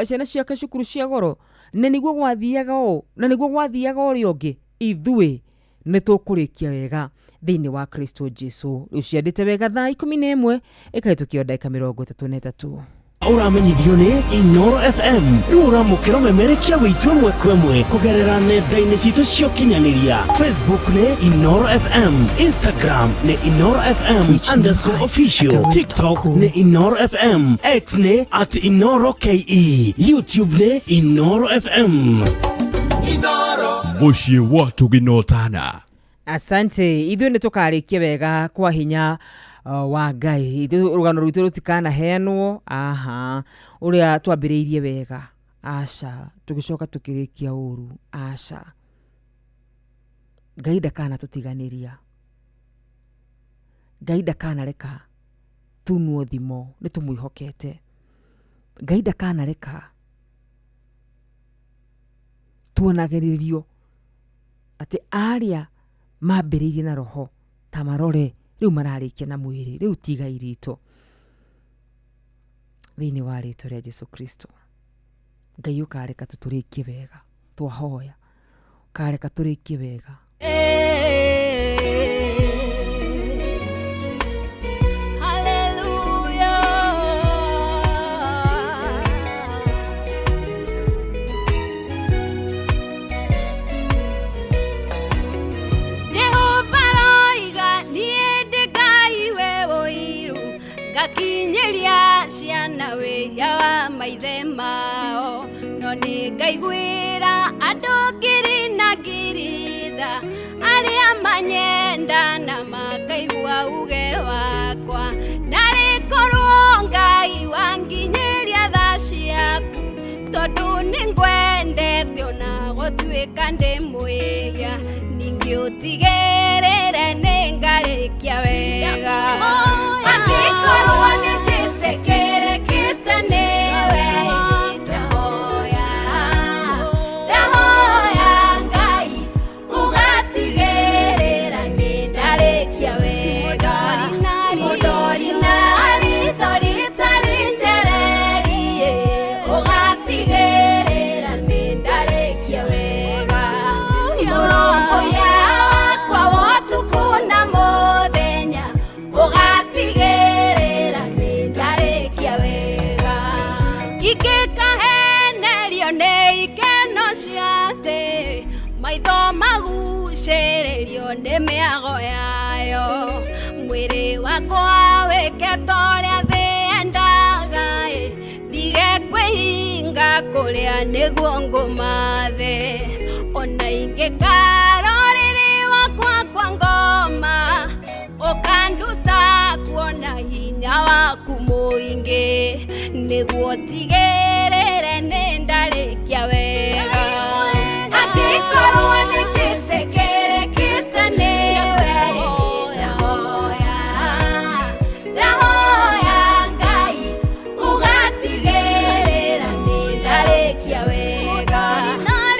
ciana ciake cukuru cia goro na nĩguo gwathiaga ũũ na nĩguo gwathiaga ũrĩa ũngĩ. Ithuĩ nĩ tũkũrĩkia wega thĩinĩ wa Kristo Jesu. Rĩu ciandĩte wega thaa 11 ĩkahĩtũkio ndagĩka 33. Ũramenyithio nĩ Inoro FM. Rĩu ũramũkĩra ũmemerekia witũ ĩmwe kwa ĩmwe kũgerera nenda-inĩ citũ cia ũkinyanĩria. Facebook nĩ Inoro FM, Instagram nĩ Inoro FM underscore official, TikTok nĩ Inoro FM, X nĩ @InoroKE, YouTube nĩ Inoro FM. Mũciĩ wa Tũginotana. Asante. Ithuĩ nĩ tũkarĩkia wega kwa hinya wa Ngai. Ithuĩ rũgano rwitũ rũtikanaheanwo aha ũrĩa twambĩrĩirie wega, aca, tũgĩcoka tũkĩrĩkia ũru, aca. Ngai ndakanatũtiganĩria, Ngai ndakanareka tunwo thimo, nĩ tũmwĩhokete. Ngai ndakanareka tuonagĩrĩrio atĩ arĩa mambĩrĩirie na roho ta marore rĩu mararĩkia na mwĩrĩ, rĩu ti igai ritũ. Thĩinĩ wa rĩtwa rĩa Jesu Kristo, Ngai ũkareka tũtũrĩkie wega, twahoya ũkareka tũrĩkie wega. Jehova roiga niĩ ndĩ Ngai we ũiru, ngakinyĩria ciana wĩhia wa maithe mao, no nĩ ngaiguĩra andũ ngiri na ngiri tha arĩa manyenda na makaigua uge wakwa. Narĩ korwo Ngai wanginyĩria tha ciaku, tondũ nĩ ngwendete ona gũtuĩka ndĩ mwĩhia, ningĩ ũtigĩrĩre nĩ ngarĩkia wega. Angĩkorwo nĩ njĩtĩkĩrĩkĩte nĩwe, ndahoya, ndahoya Ngai ũgatigĩrĩra nĩ ndarĩkia wega. Mũndori na ritho rĩtarĩ njererie, ũgatigĩrĩra nĩ ndarĩkia wega. Mũrũmbũiya wakwa wa ũtukũ na mũthenya, ũgatigĩrĩra nĩ ndarĩkia wega. Ingĩkahenerio nĩ ikeno cia thĩ, maitho magucĩrĩrio nĩ mĩago yayo, mwĩrĩ wakwa wĩke ta ũrĩa thĩ yendaga ĩ, ndige kwĩhinga kũrĩa nĩguo ngũmathe. Ona ingĩkara ũrĩrĩ wakwa kwa ngoma, ũkanduta kuona hinya waku mũingĩ, nĩguo tigĩrĩre nĩ ndarĩkia wega. Angĩkorwo nĩ njĩtĩkĩrĩkĩte nĩwe, ndahoya, ndahoya Ngai ũgatigĩrĩra nĩ ndarĩkia wega.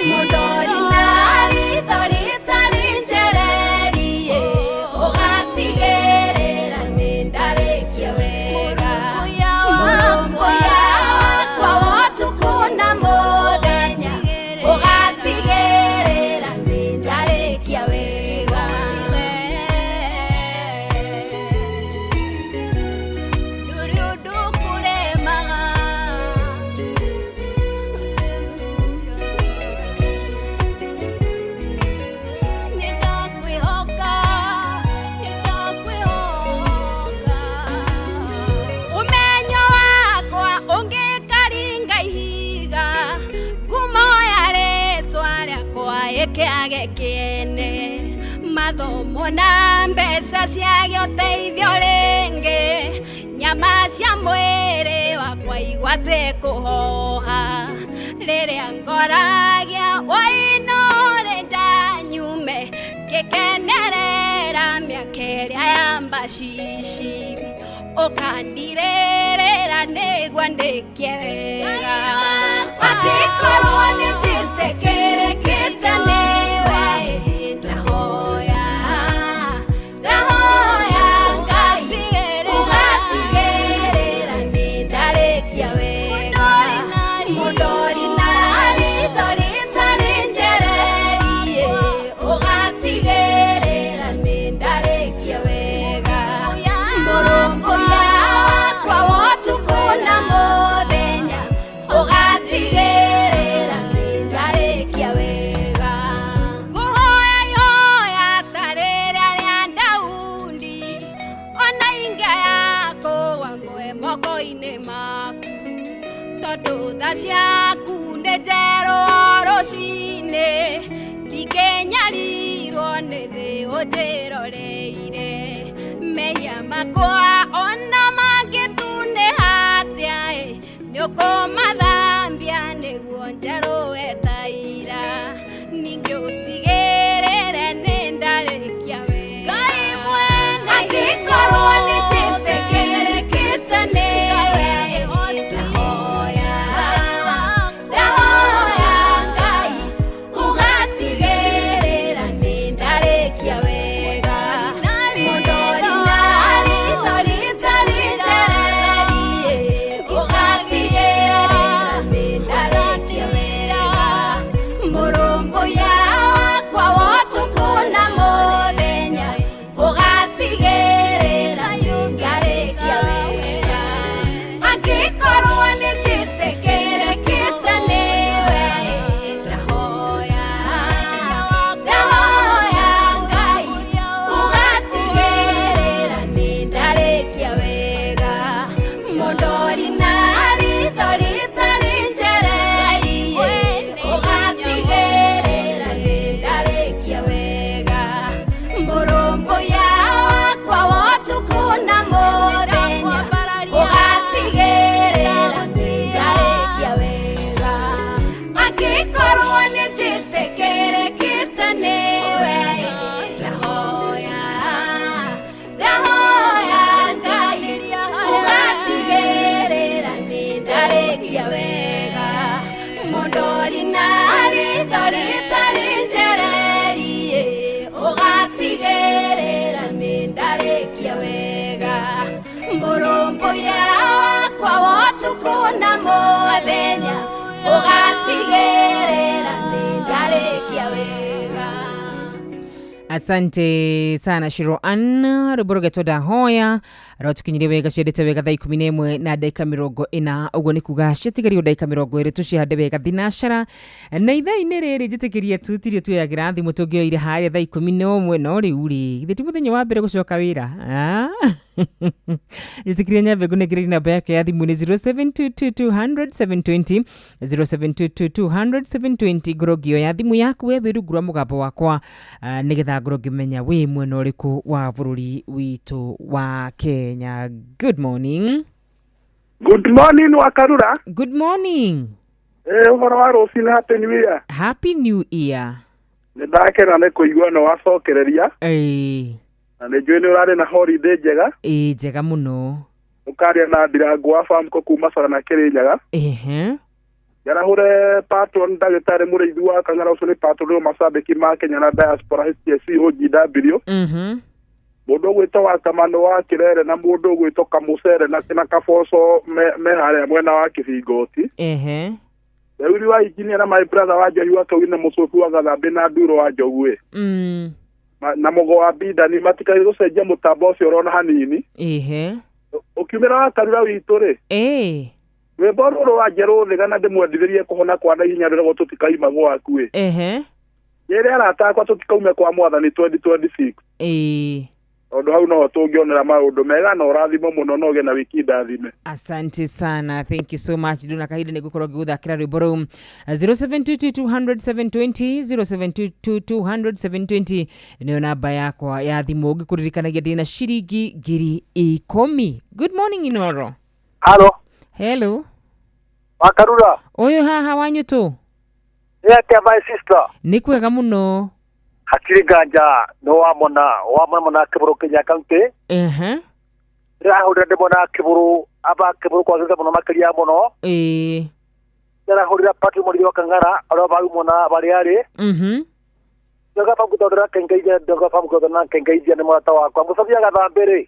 Mũndori na ritho rĩtarĩ njererie, ũgatigĩrĩra nĩ ndarĩkia wega. Mũrũmbũiya wakwa wa njage kĩene mathomo na mbeca ciage ũteithio rĩngĩ nyama cia mwĩrĩ wakwa igwate kũhoha rĩrĩa ngoragia wainore njanyume ngĩkenerera mĩaka ĩrĩa ya mbacici ũkandirĩrĩra nĩguo ndĩkie wega angĩkorwo nĩ njĩtĩkĩrĩkĩte nĩwe ndahoya ndahoya Ngai ũgatigĩrĩra nĩ ndarĩkia wega mũndori na ritho rĩtarĩ njererie ũgatigĩrĩra nĩ ndarĩkia wega mũrũngũya wakwa wa ũtukũ na mũthenya ũgatigĩrĩra nĩ ndarĩkia wega ngũhoya ihoya ta rĩrĩa rĩa Daudi ona ingĩaya kũgwa ngwe moko-inĩ maku tondũ tha ciaku nĩ njerũ o rũcinĩ ndingĩnyarirwo nĩ thĩ ũnjĩroreire mehia makwa ona mangĩtunĩha atĩa ĩ nĩũkũmathambia nĩguo njerũe ta ira ningĩ ũtigĩrĩre nĩ ndarĩkia wega Ngai mwene angĩkorwo nĩ njĩtĩkĩrĩkĩte nĩwe ndahoya ndahoya Ngai ũgatigĩrĩra nĩ ndarĩkia wega mũndori na ritho rĩtarĩ njererie ũgatigĩrĩra nĩ ndarĩkia wega mũrũmbũya wakwa wa ũtukũ na mũthenya ũgatigĩrĩra nĩ ndarĩkia wega angĩkorwo nĩ njĩtĩkĩrĩkĩte nĩwe ndahoya ndahoya Ngai ũgatigĩrĩra nĩ ndarĩkia wega mũndori na ritho rĩtarĩ njererie ũgatigĩrĩra nĩ ndarĩkia wega mũrũmbũya wakwa wa ũtukũ na mũthenya ũgatigĩrĩra nĩ ndarĩkia wega angĩkorwo nĩ njĩtĩkĩrĩkĩte nĩwe ndahoya ndahoya Ngai ũgatigĩrĩra nĩ ndarĩkia wega mũndori na ritho rĩtarĩ njererie ũgatigĩrĩra nĩ ndarĩkia wega mũrũmbũya wakwa wa ũtukũ na mũthenya ũgatigĩrĩra nĩ ndarĩkia wega. Asante sana Shiro Ann rwĩmbo rũgetwo ndahoya rwatukinyirie wega ciendete wega thaa 11 na ndagĩka 40 ũguo nĩ kuga ciatigario ndagĩka 20 tũcihande wega thinacara na ithaa-inĩ rĩrĩ njĩtĩkĩrie tu tirio tuoyagĩra thimũ tũngĩoire harĩa thaa 11 no rĩu rĩ githĩ ti mũthenya wa mbere gũcoka wĩra. Ah? Njĩtĩkĩrie nyambe ngũnengererie namba yake ya thimũ nĩ 0722200720 0722200720 ngorwo ngĩoya thimũ yaku we wĩ rungu rwa mũgambo wakwa nĩgetha ngorwo ngĩmenya wĩ mwena ũrĩkũ wa bũrũri witũ wa Kenya. Good morning. Good morning Wakarura. Good morning. Ũhoro wa rũcinĩ, happy new year. Happy new year. Nĩ ndakena nĩ kũigua nĩ wacokereria ĩĩ na nĩ njũĩ nĩ ũrarĩ na holiday njega. Ĩĩ, njega mũno. Ũkaria na ndirangu wa Famco kuma Sagana Kĩrĩnyaga. Ehe. Njarahũre patron ndagĩtarĩ mũrĩithi wa Kang'ara ũcio nĩ patron wa macambĩki ma Kenya na diaspora HSC OGW. Mũndũ ũgwĩtwo wa Kamano wa Kĩrere na mũndũ ũgwĩtwo Kamũcere na Kaboco me harĩa mwena wa Kĩbingoti. Ehe. Rĩu wa engineer na my brother wa Njohi wa Kaui na Mũcũbu wa Gathambĩ na Nduro wa Njogu na Mũgo wa Bindani matikae gũcenjia mũtambo ũcio ũrona hanini. Ehe. Ũkiumĩra wa Karura witũ rĩ, ĩĩ rwĩmbo rũrũ wa Njerũ thĩ na ndĩmwendithĩrie kũhona kwa naihenya rũrĩa tũtikaima gwaku ĩ. Ehe. Rĩrĩa arata akwa tũtikaume kwa mwathani 2026. Ĩĩ. Tondũ hau noho tũngĩonera maũndũ mega na ũrathimo mũno na ũgĩe na wiki ndathime. Asante sana, thank you so much. Nduna kahinda nĩ ngũkorwo ngĩgũthakĩra rwĩmbo rũu. 0722200720, 0722200720 nĩyo namba yakwa ya thimũ. Ngĩkũririkanagia ndĩna ciringi 10,000. Good morning, Inoro. Halo. Hello. Wakarura. Ũyũ haha wanyũtũ. Nĩ atĩa, my sister? Nĩ kwega mũno. Hatirĩ nganja nĩ wamona wamona Kĩbũrũ Kenya County. Ndĩrahũrĩra ndĩmona Kĩbũrũ aba Kĩbũrũ kwagĩrĩte mũno makĩria mũno. Ndĩrahũrĩra Patrick Mũrĩithi wa Kang'ara arĩa barumona barĩa arĩ. Ndoga pamũkũtondera kengeithia, ndoga pamũkũtondera kengeithia nĩ mũrata wakwa mũcabia gathambĩrĩ.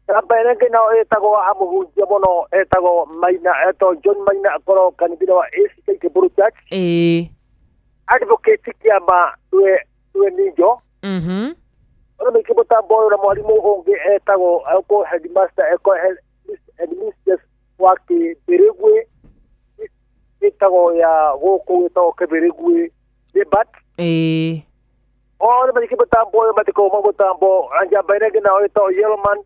Namba ĩrĩa ĩngĩ nayo ĩtagwo amũhunjia mũno etagwo Maina, etagwo John Maina, akorwo kanitha wa ACK Kĩbũrũ Church. Advocate kĩama we ninjo. Ona maingĩ mũtambo ũyũ na mwarimũ ũngĩ etagwo eko headmaster, eko headmistress wa Kĩbĩrĩgwĩ, ĩtagwo ya gũkũ ĩtagwo Kĩbĩrĩgwĩ Debat. Othe maingĩ mũtambo ũyũ matikoma mũtambo njamba ĩrĩa ĩngĩ nayo ĩtagwo Yellowman.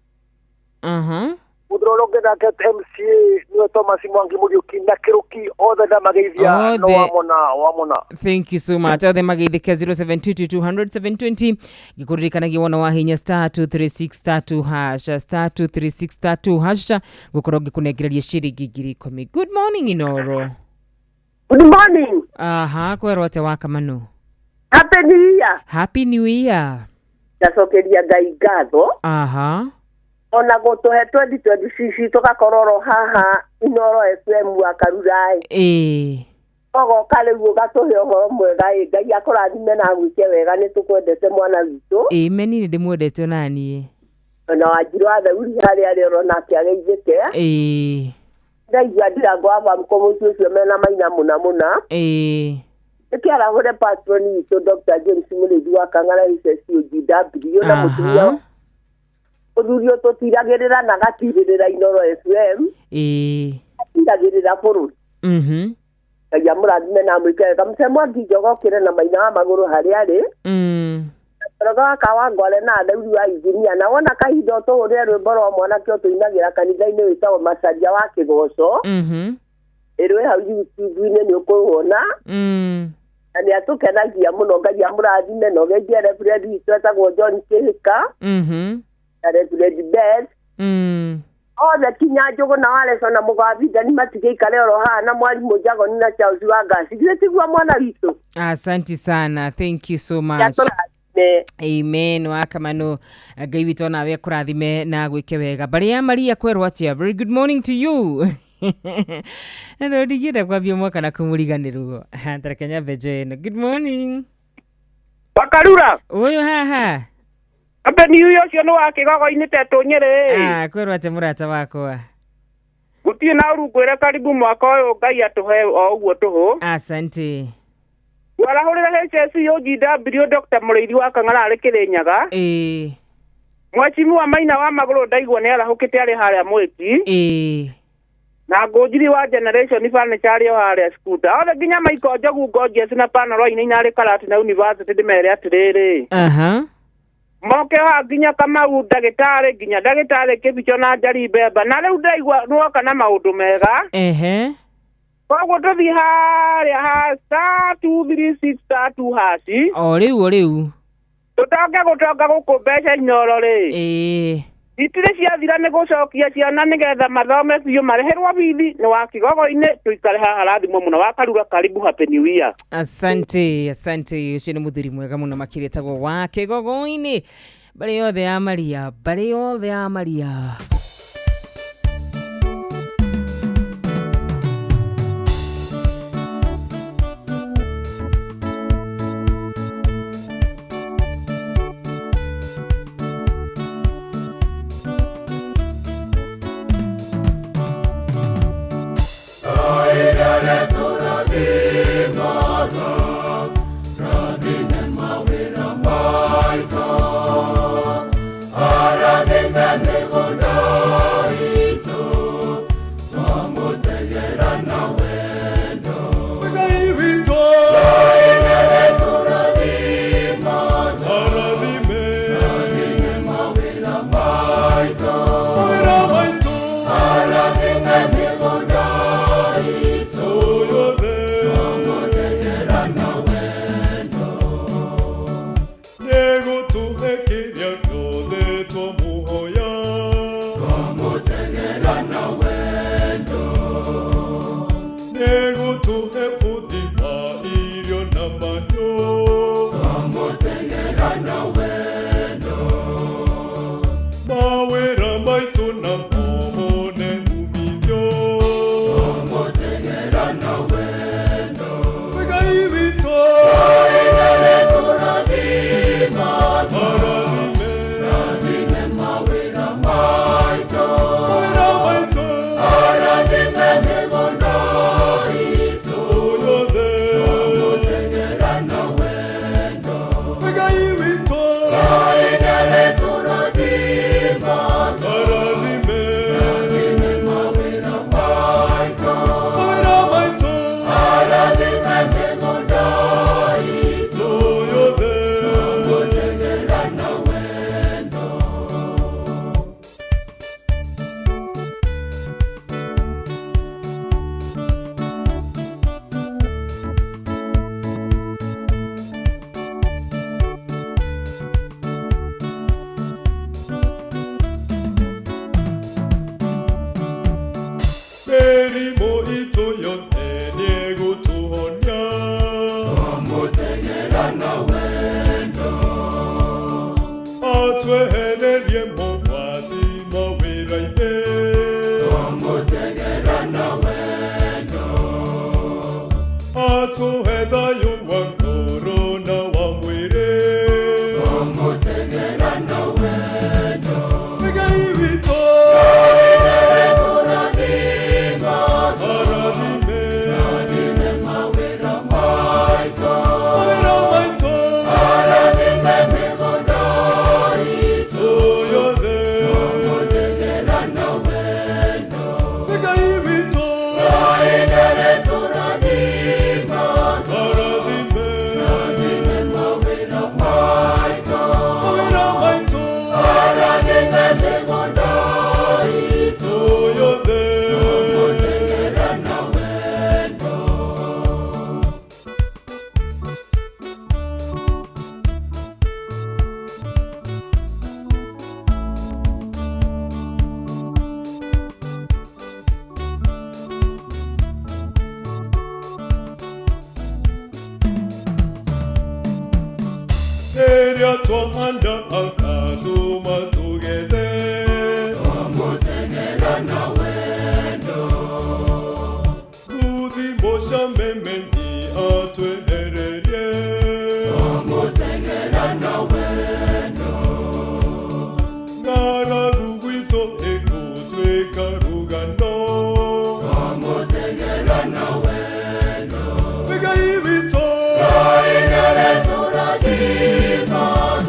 Mũthuri ũrĩa ũngĩ nake MCA nĩwe Thomas Mwangi Mũriũki na Kĩrũki, othe ndamageithia no Othe. wamona wamona. Thank you so much. Othe mageithĩke. 0722200720. Ngĩkũririkanagia wona wa hinya *2363 hash, *2363 hash, ngũkorwo ngĩkũnengereria ciringi 10,000. Good morning, Inoro. Good morning. Aha, kwerwo atĩa wa Kamanu? Happy New Year. Happy New Year. Ndacokeria Ngai ngatho. Ona gũtũhe 2026 tũgakorwo oro haha Inoro FM wa Karura ĩ. Ũgoka rĩu ũgatũhe ũhoro mwega ĩ. Ngai akũrathime na agwĩke wega, nĩ tũkwendete mwana witũ. Amen, nĩ ndĩmwendete onaniĩ. Ona Wanjirũ wa Theuri harĩa arĩ oro nake ageithĩke. Ndaigua ndirango wa bamko mũciĩ ũcio mena maina mũna mũna. Nĩkĩarahũre patron witũ Dr. James Mũrĩithi wa Kang'ara HSUGW na mũtumia mũthuri ũyũ tũtiragĩrĩra na gatirĩrĩra Inoro FM. Atiragĩrĩra bũrũri. Ngai amũrathime na amwĩke wega. Mũce Mwangi Njoga okĩre na maina wa magũrũ harĩa arĩ. Rogo wa Kawangware na Theuri wa injinia, na wona kahinda ũtũhũrĩre rwĩmbo rwa mwanake ũtũinagĩra kanitha-inĩ wĩtagwo Macaria wa Kĩgoco. Ĩrĩ hau YouTube-inĩ nĩ ũkũwona. Na nĩ atũkenagia mũno. Ngai amũrathime na ũgeithie Reverend witũ etagwo John Kĩhĩka. Na Reverend Beth. Othe kinya Njũgũ na Wareco na Mũgathingani matigĩikare oro haha na mwarimũ Njagoni na Charles wa Ngasi. Githĩ tiguo mwana witũ? Asante sana, thank you so much. Atũrathime. Amen. Wa Kamanu, Ngai witũ onawe akũrathime na gwĩke wega. Mbarĩ ya Maria kwerwo atĩa? Very good morning to you. Na tondũ ndingĩenda kwambia mwaka na kũmũriganĩrwo, tareke nyambe njoe ĩno. Good morning. Wakarura. Ũyũ haha. Happy New Year ũcio nĩ wa Kĩgogo-inĩ tetũ Nyĩrĩ. Ah, kwerwo atĩa mũrata wakwa? Gũtirĩ na ũru, ngwĩre karibu mwaka ũyũ, Ngai atũhe o ũguo tũhũ. Asante. Warahũrĩra HSC OGW Dr. Mũrĩithi wa Kang'ara arĩ Kĩrĩnyaga. Mwecimu Maina wa magũrũ ndaigua nĩ arahũkĩte arĩ harĩa Mwĩki. Na Ngũnjiri wa Generation Furniture arĩ o harĩa Skuta. Othe nginya Michael Njogu Gorgeous na Panaro Wainaina arĩ Karatina University ndĩmere atĩrĩrĩ. Moke haha nginya Kamau ndagĩtarĩ, nginya ndagĩtarĩ Kĩbicho na Njari Mbemba, na rĩu ndaigua nĩwoka na maũndũ mega. Koguo tũthiĩ harĩa ha *236*2#. O rĩu o rĩu. Tũtonge gũtonga gũkũ mbeca Inoro rĩ. Itirĩ ciathira nĩ gũcokia ciana nĩgetha mathome biũ marĩhĩrwo bithi nĩ wa Kĩgogo-inĩ tũikare haha rathimwo mũno. Wa Karura, karibu, happy new year. Asante, asante. Ũcio nĩ mũthuri mwega mũno makĩria etagwo wa Kĩgogo-inĩ. Mbarĩ yothe ya Maria, mbarĩ yothe ya Maria. Arathime mĩgũnda. Tũmũtegera na wendo. Atwehererie mogwati mawĩra-inĩ. Tũmũtegera na wendo. Atũhe thayũ wa ngoro na wa mwĩrĩ. Tũmũtegera na wendo. Ngai witũ. Arathime. Arathime mawĩra maitũ. Mawĩra maitũ. Arathime mĩgũnda itũ yothe. Tũmũtegera na wendo. Ngai witũ. Ngai nĩarĩtũrathima. Arathime. Arathime mawĩra maitũ. Mawĩra maitũ. Arathime mĩgũnda itũ yothe. Tũmũtegera na wendo. Rĩrĩa twahanda akatũma tũgethe. Tũmũtegera na wendo. Thuthi mũcamemenyi atwehererie. Tũmũtegera na wendo. Ng'aragu gwitũ ĩgũtuĩka rũgano. Tũmũtegera na wendo. Ngai witũ. Ngai nĩarĩtũrathima.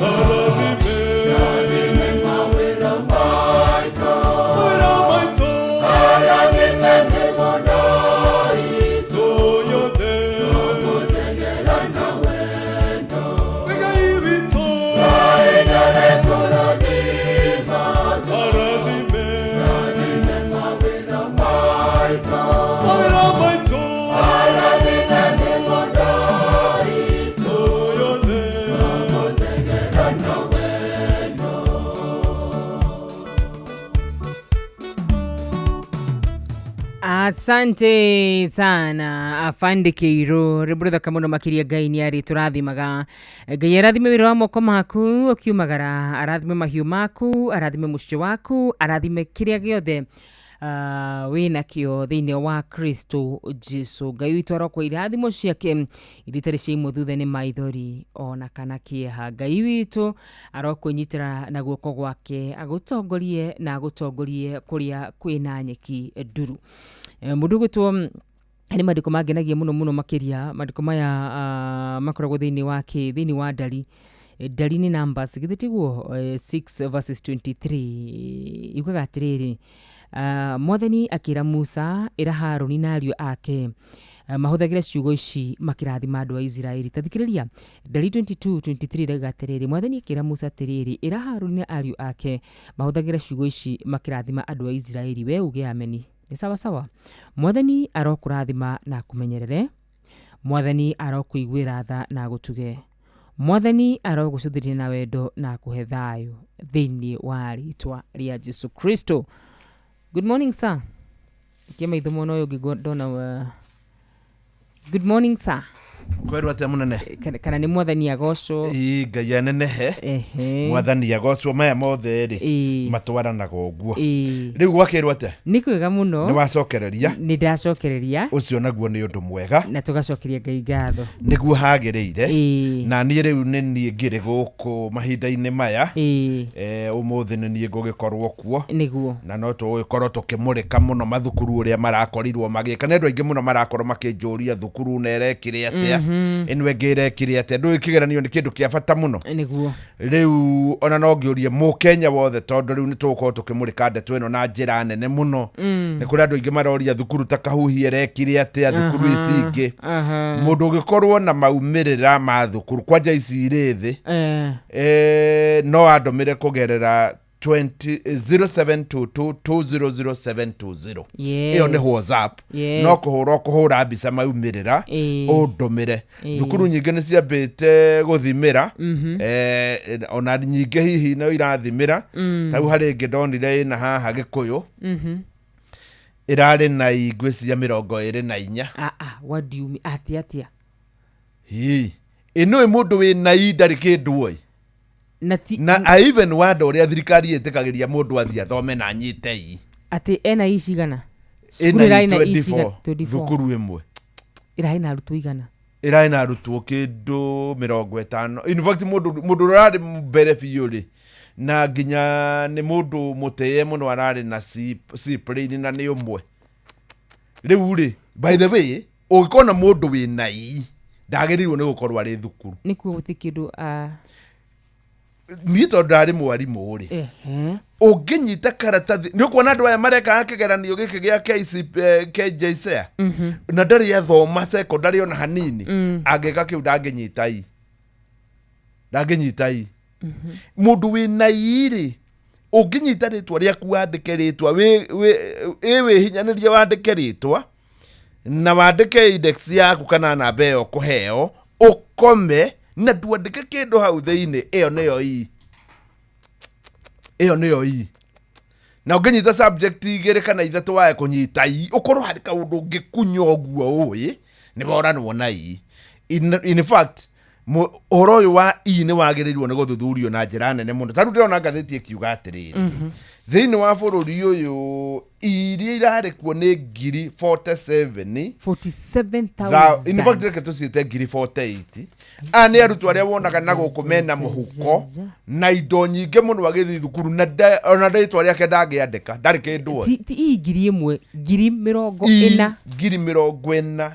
Arathime. Arathime mawĩra maitũ. Mawĩra maitũ. Arathime mĩgũnda itũ yothe. Tũmũtegera na wendo. Ngai witũ. Ngai nĩarĩtũrathima. Arathime. Arathime mawĩra maitũ. Mawĩra maitũ. Arathime mĩgũnda itũ yothe. Tũmũtegera na wendo. Asante sana afande Kĩirũ, rwĩmbo rũthaka mũno makĩria. Ngai nĩ arĩ tũrathimaga. Ngai arathime wĩra wa moko maku ũkiumagara, arathime mahiũ maku, arathime mũciĩ waku, arathime kĩrĩa gĩothe wĩna kĩo thĩinĩ wa Kristo Jesu. Ngai witũ arokwa irathimo ciake iria itarĩ cia imwe thutha nĩ maithori ona kana kĩeha. Ngai witũ arokwĩnyitĩra na guoko gwake, agũtongorie na agũtongorie kũrĩa kwĩna nyeki nduru. Mũndũ ũgwĩtwo nĩ mandĩko mangenagia mũno mũno makĩria. Mandĩko maya makoragwo thĩinĩ wa kĩ thĩinĩ wa ndari. Ndari nĩ numbers, githĩ tiguo? 6 verses 23 yugaga atĩrĩrĩ, Mwathani akĩra Musa, ĩra Harũni na ariũ ake mahũthagĩre ciugo ici makĩrathima andũ a Isiraeli. Ta thikĩrĩria, Ndari 22:23 rauga atĩrĩrĩ, Mwathani akĩra Musa atĩrĩrĩ, ĩra Harũni na ariũ ake mahũthagĩre ciugo ici makĩrathima andũ a Isiraeli. We uge ameni. Nĩ sawa sawa. Mwathani arokũrathima na akũmenyerere. Mwathani arokũiguĩra tha na agũtuge. Mwathani arogũcũthĩrĩria na wendo na akũhe thayũ thĩinĩ wa rĩtwa rĩa Jesu Kristo. Good morning, sir. Ikia maitho mwena ũyũ ũngĩ ndona. Good morning, sir. Kwerwo atia munene? Kana nĩ Mwathani agocwo. Ii, Ngai anenehe. Mwathani agocwo. Maya mothe rĩ matwaranaga ũguo. Rĩu gwakĩrwo atĩa? Nĩ kwega mũno. Nĩ wacokereria? Nĩ ndacokereria. Ũcio naguo nĩ ũndũ mwega. Na tũgacokeria Ngai ngatho. Nĩguo hagĩrĩire. Na niĩ rĩu nĩ niĩ ngĩrĩ gũkũ mahinda-inĩ maya. Ũmũthĩ nĩ niĩ ngũgĩkorwo kuo. Nĩguo. Na no tũgũgĩkorwo tũkĩmũrĩka mũno mathukuru ũrĩa marakorirwo magĩka. Nĩ andũ aingĩ mũno marakorwo makĩnjũria thukuru na ĩrekire atĩa, ĩno ĩngĩ ĩrekire atĩa. Ndũĩ kĩgeranio nĩ kĩndũ kĩa bata mũno. Nĩguo. Rĩu ona no ngĩũrie mũkenya wothe, tondũ rĩu nĩ tũgũkorwo tũkĩmũrĩka ndeto ĩno na njĩra nene mũno. Nĩ kũrĩ andũ aingĩ maroria thukuru ta Kahuhi ĩrekire atĩa, thukuru ici ingĩ. Mũndũ ũngĩkorwo na maumĩrĩra ma thukuru kwanja ici irĩ thĩ, no andũmĩre kũgerera 20 0722200720. Ĩyo nĩ WhatsApp. No kũhũra kũhũra mbica maumĩrĩra ũndũmĩre. Thukuru nyingĩ nĩ ciambĩte gũthimĩra, ona nyingĩ hihi no irathimĩra. Tau harĩ ĩngĩ ndonire ĩna haha Gĩkũyũ, ĩrarĩ na ingwĩ cia 24. Ah ah, what do you mean? Atĩa atĩa? Hi Ĩnũĩ mũndũ wĩna I ndarĩ kĩndũ oi. Na I even wonder ũrĩa thirikari ĩtĩkagĩria mũndũ athiĩ athome na anyite I. Atĩ ena I cigana? Ĩna Cukuru I ĩrarĩ na I cigana? 24 24. Thukuru ĩmwe. Ĩrarĩ na arutwo igana? Ĩrarĩ na arutwo kĩndũ 50. In fact mũndũ ũrarĩ mbere biũ rĩ, na nginya nĩ mũndũ mũtĩe mũno ararĩ na C plane na nĩ ũmwe. Rĩu rĩ, by the way, ũngĩkona mũndũ wĩna I ndagĩrĩirwo nĩ gũkorwo arĩ thukuru. Nĩkuo gũtirĩ kĩndũ Niĩ tondũ ndarĩ mwarimũ rĩ, ũngĩnyita karatathi nĩ ũkuona andũ aya marekaga kĩgeranio gĩkĩ gĩa KJSEA na ndarĩ athoma secondary ona hanini, angĩka kĩu ndangĩnyita I. Ndangĩnyita I. Mũndũ wĩna I rĩ, ũngĩnyita rĩtwa rĩaku wandĩke rĩtwa, wĩhinyanĩrie wandĩke rĩtwa na wandĩke index yaku kana namba ĩyo ũkũheo, ũkome na ndwandĩke kĩndũ hau thĩinĩ, ĩyo nĩyo I. Ĩyo nĩyo I. Na ũngĩnyita subject 2 kana 3 wae kũnyita I, ũkorwo harĩ kaũndũ ũngĩkunya ũguo ũĩ, nĩ woranwo na I. In fact, ũhoro ũyũ wa I nĩ wagĩrĩirwo nĩ gũthuthurio na njĩra nene mũno. Ta rĩu ndĩrona ngathĩti ĩkiuga atĩrĩrĩ, thĩinĩ wa bũrũri ũyũ I iria irarĩ kuo nĩ ngiri 47. 47,000. In fact, reke tũciĩte ngiri 48. Aya nĩ arutwo arĩa wonaga na gũkũ mena mũhuko na indo nyingĩ mũno agĩthiĩ thukuru na ona rĩtwa rĩake ndangĩandĩka, ndarĩ kĩndũ oĩ. Ti I ngiri ĩmwe, ngiri mĩrongo ĩna. Ngiri mĩrongo ĩna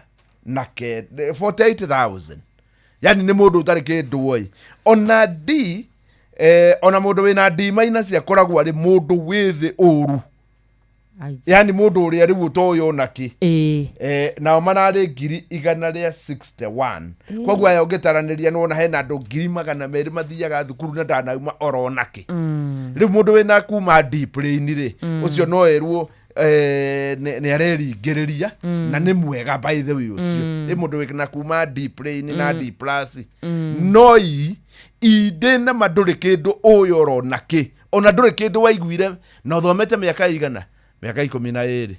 na kenda, 48,000. Yani nĩ mũndũ ũtarĩ kĩndũ oĩ. Ona D, ona mũndũ wĩna D minus akoragwo arĩ mũndũ wĩ thĩ ũru. Yani mũndũ ũrĩa rĩu ũtoĩ ona kĩ. Nao mararĩ ngiri igana rĩa 61. Koguo aya ũngĩtaranĩria nĩwona hena andũ ngiri magana merĩ mathiaga thukuru na ndanauma orona kĩ. Rĩu mũndũ wĩna kuma D plane rĩ, ũcio no erwo nĩ areringĩrĩria na nĩ mwega by the way ũcio. Ĩ mũndũ wĩna kuma D plane na D plus. No I ndĩ na ndũrĩ kĩndũ ũĩ orona kĩ. Ona ndũrĩ kĩndũ waiguire na ũthomete mĩaka igana. Mĩaka 12.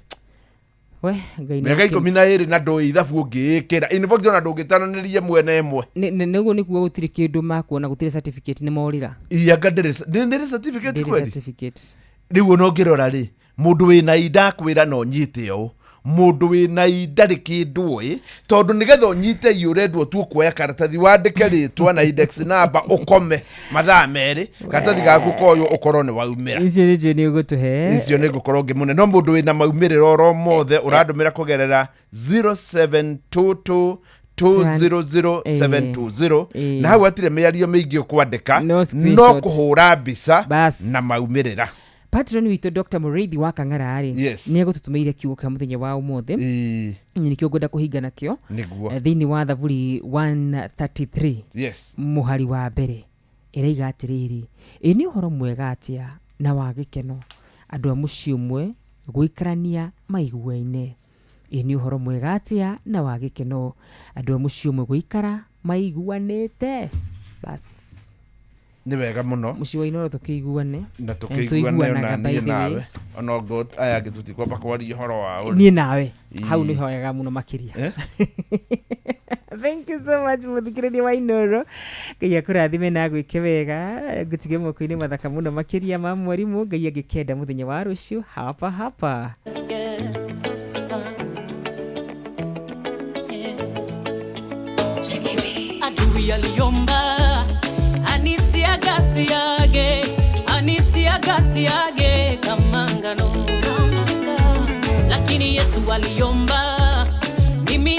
We, Ngai nĩ Mĩaka 12 na ndũĩ ithabu ũngĩĩkĩra. In fact ona ndũngĩtaranĩria mwena ĩmwe. Nĩguo nĩkuo gũtirĩ kĩndũ makuona, gũtirĩ certificate nĩ morĩra. Anga ndĩrĩ certificate kweli? Certificate. Rĩu ona ũngĩrora rĩ, mũndũ wĩna I ndakwĩra no nyite ũũ. Mũndũ wĩna I ndarĩ kĩndũ ũĩ, tondũ nĩgetha ũnyite I ũrendwo tu kuoya karatathi wandĩke rĩtwa na index number ũkome mathaa merĩ, karatathi gaku koywo ũkorwo nĩ waumĩra. Icio nĩ nĩ ũgũtũhe. Icio nĩ ngũkorwo ngĩmũne. No mũndũ wĩna maumĩrĩra oro mothe ũrandũmĩra kũgerera 0722 200 720 na hau hatirĩ mĩario mĩingĩ ũkwandĩka, no kũhũra mbica na maumĩrĩra. Patron witũ Dr. Mũrĩithi wa Kang'ara rĩ, nĩ egũtũtũmĩire kiugo kĩa mũthenya wa ũmũthĩ. Nĩkĩo ngwenda kũhinga nakĩo. Thĩinĩ wa Thaburi 133. Mũhari wa mbere ĩraiga atĩrĩrĩ, ĩ nĩ ũhoro mwega atĩa na wa gĩkeno andũ a mũciĩ ũmwe gũikarania maiguaine. Ĩ nĩ ũhoro mwega atĩa na wa gĩkeno andũ a mũciĩ ũmwe gũikara maiguanĩte. Bas. Nĩ wega mũno. Mũciĩ wa Inooro tũkĩiguane. Na tũkĩiguane ona niĩ nawe. Ona ngo aya angĩ tũtikwamba kwaria ũhoro wao. Niĩ nawe. Hau nĩ hoyaga mũno makĩria. Thank you so much mũthikĩrĩria wa Inooro. Ngai akũrathime na agwĩke wega. Ngũtige moko-inĩ mathaka mũno makĩria ma mwarimũ. Ngai angĩkenda mũthenya wa rũciũ hapa hapa. Adui aliomba anisiagasiage kama ngano, lakini Yesu aliomba mimi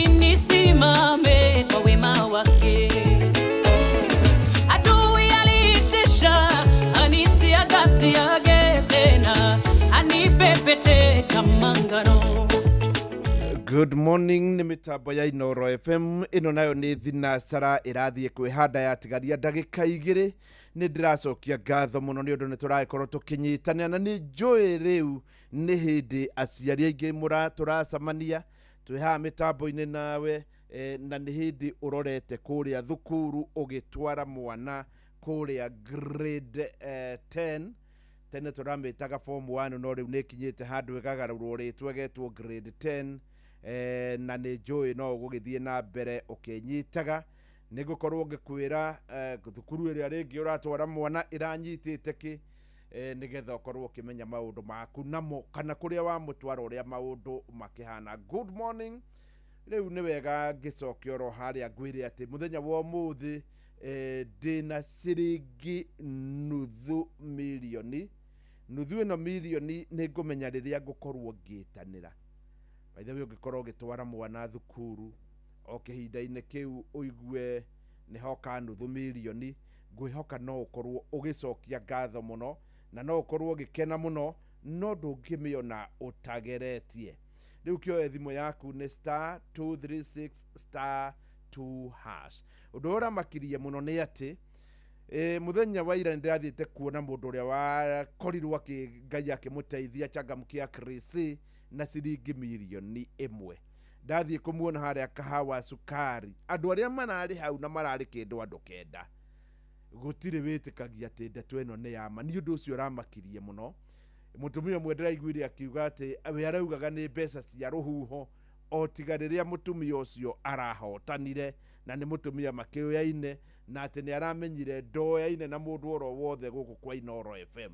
nisimame kwa wema wake. Adui aliitisha anisiagasiage tena anipepete kama ngano. Good morning, nĩ mĩtambo ya Inooro FM. Ĩno nayo nĩ thinacara ĩrathiĩ kwĩhanda yatigaria ndagĩka 2. Nĩ ndĩracokia ngatho mũno nĩ ũndũ nĩ tũragĩkorwo tũkĩnyitanĩra na nĩ njũĩ rĩu nĩ hĩndĩ aciari aingĩ tũracemania twĩ haha mĩtambo-inĩ nawe, na nĩ hĩndĩ ũrorete kũrĩa thukuru ũgĩtwara mwana kũrĩa grade 10. Tene tũramĩtaga form 1 no rĩu nĩ ĩkinyĩte handũ ĩkagarũrwo rĩtwa ĩgetwo grade 10. Na nĩ njũĩ no ũgũgĩthiĩ na mbere ũkĩnyitaga. Nĩ ngũkorwo ngĩkwĩra thukuru ĩrĩa rĩngĩ ũratwara mwana ĩranyitĩte kĩ, nĩgetha ũkorwo ũkĩmenya maũndũ maku namo kana kũrĩa wamũtwara ũrĩa maũndũ makĩhana. Good morning. Rĩu nĩ wega ngĩcoke oro harĩa ngwĩre atĩ mũthenya wa ũmũthĩ ndĩna ciringi nuthu mirioni. Nuthu ĩno mirioni nĩ ngũmenya rĩrĩa ngũkorwo ngĩtanĩra. By the way, ũngĩkorwo ũgĩtwara mwana thukuru o kĩhinda-inĩ kĩu ũigue nĩ hoka nuthu mirioni, ngwĩhoka no ũkorwo ũgĩcokia ngatho mũno na no ũkorwo ũgĩkena mũno, no ndũngĩmĩona ũtageretie. Rĩu kĩoe thimũ yaku nĩ star 236 star 2 hash. Ũndũ ũrĩa ũramakirie mũno nĩ atĩ mũthenya wa ira nĩndĩrathiĩte kuona mũndũ ũrĩa wakorirwo Ngai akĩmũteithia changamkia Chris na ciringi mirioni 1. Ndathiĩ kũmuona harĩa Kahawa Sukari, andũ arĩa mararĩ hau na mararĩ kĩndũ andũ 9, gũtirĩ wĩtĩkagia atĩ ndeto ĩno nĩ ya ma. Nĩ ũndũ ũcio ũramakirie mũno. Mũtumia ũmwe ndĩraiguire akiuga atĩ we araugaga nĩ mbeca cia rũhuho, o tiga rĩrĩa mũtumia ũcio arahotanire, na nĩ mũtumia makĩoyaine, na atĩ nĩ aramenyire ndoyaine na mũndũ oro wothe gũkũ kwa Inooro FM.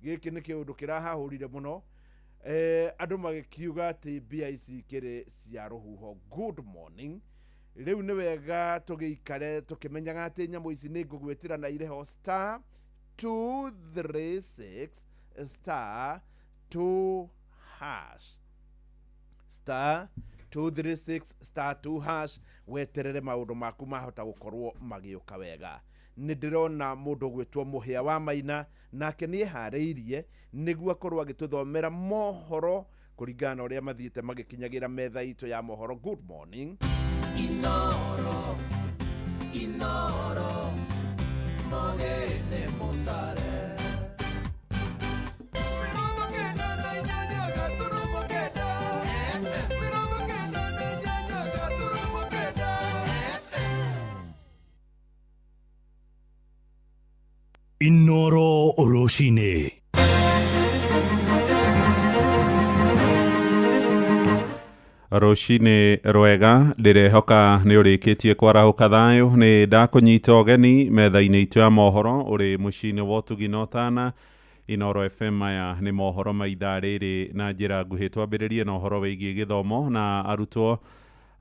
Gĩkĩ nĩ kĩũndũ kĩrahahũrire mũno. Andũ magĩkiuga atĩ mbia ici ikĩrĩ cia rũhuho. Good morning. Rĩu nĩ wega tũgĩikare tũkĩmenyaga atĩ nyamũ ici nĩ ngũgwĩtĩra na irĩho star 236 star 2 hash. Star 236 star 2 hash, weterere maũndũ maku mahota gũkorwo magĩũka wega. Nĩ ndĩrona mũndũ ũgwĩtwo Mũhĩa wa Maina, nake nĩ eharĩirie nĩguo akorwo agĩtũthomera mohoro kũringana na ũrĩa mathiĩte magĩkinyagĩra metha itũ ya mohoro. Good morning. Inooro, Inooro, mũgĩne mũtare. Inooro rũcinĩ. Rũcinĩ rwega, ndĩrehoka nĩ ũrĩkĩtie kwarahũka thayũ. Nĩ ndakũnyita ũgeni metha-inĩ itũ ya mohoro ũrĩ mũciĩ-inĩ wa ũtugi na ũtana. Inooro FM, maya nĩ mohoro ma ithaa rĩrĩ na njĩra nguhĩ. Twambĩrĩrie na ũhoro wĩgiĩ gĩthomo na arutwo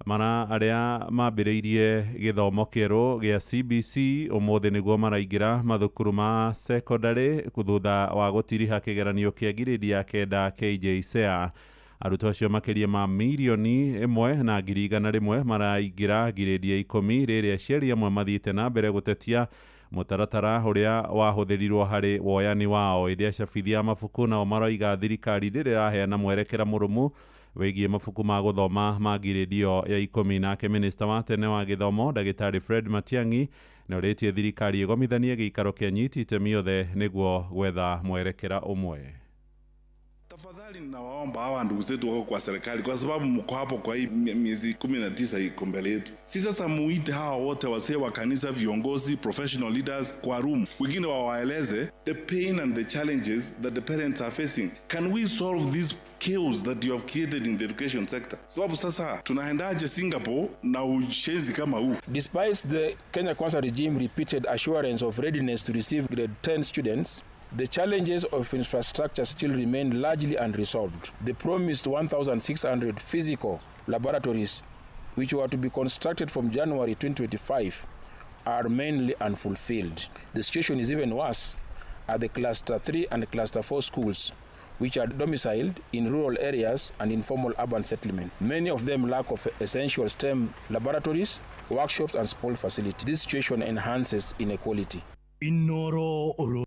mara arĩa mambĩrĩirie gĩthomo kĩerũ gĩa CBC ũmũthĩ nĩguo maraingĩra mathukuru ma secondary thutha wa gũtiriha kĩgeranio kĩa ngirĩndi ya 9 KJSEA. Arutwo acio makĩria ma 1,100,000 maraingĩra ngirĩndi ya 10, rĩrĩa aciari amwe mathiĩte na mbere gũtetia mũtaratara ũrĩa wahũthĩrirwo harĩ woyani wao. Ĩndĩ acabithia a mabuku nao maroiga thirikari ndĩrĩ ĩraheana mwerekera mũrũmu wĩgiĩ mabuku ma gũthoma ma ngirĩndi ĩyo ya 10. Nake minista wa tene wa gĩthomo ndagĩtarĩ Fred Matiang'i nĩ orĩtie thirikari ĩgomithanie gĩikaro kĩa nyiti itemi othe nĩguo gwetha mwerekera ũmwe. Tafadhali ninawaomba hawa ndugu zetu wako kwa serikali, kwa sababu mko hapo kwa hii miezi 19 iko mbele yetu. Si sasa muite hawa wote wasee wa kanisa, viongozi, professional leaders kwa room. Wengine wawaeleze the pain and the challenges that the parents are facing. Can we solve this chaos that you have created in the education sector? Sababu sasa tunaendaje Singapore na ushenzi kama huu? Despite the Kenya Kwanza regime repeated assurance of readiness to receive grade 10 students, the challenges of infrastructure still remain largely unresolved. The promised 1,600 physical laboratories, which were to be constructed from January 2025, are mainly unfulfilled. The situation is even worse at the Cluster 3 and Cluster 4 schools, which are domiciled in rural areas and informal urban settlement. Many of them lack of essential STEM laboratories, workshops, and sport facilities. This situation enhances inequality. Inooro.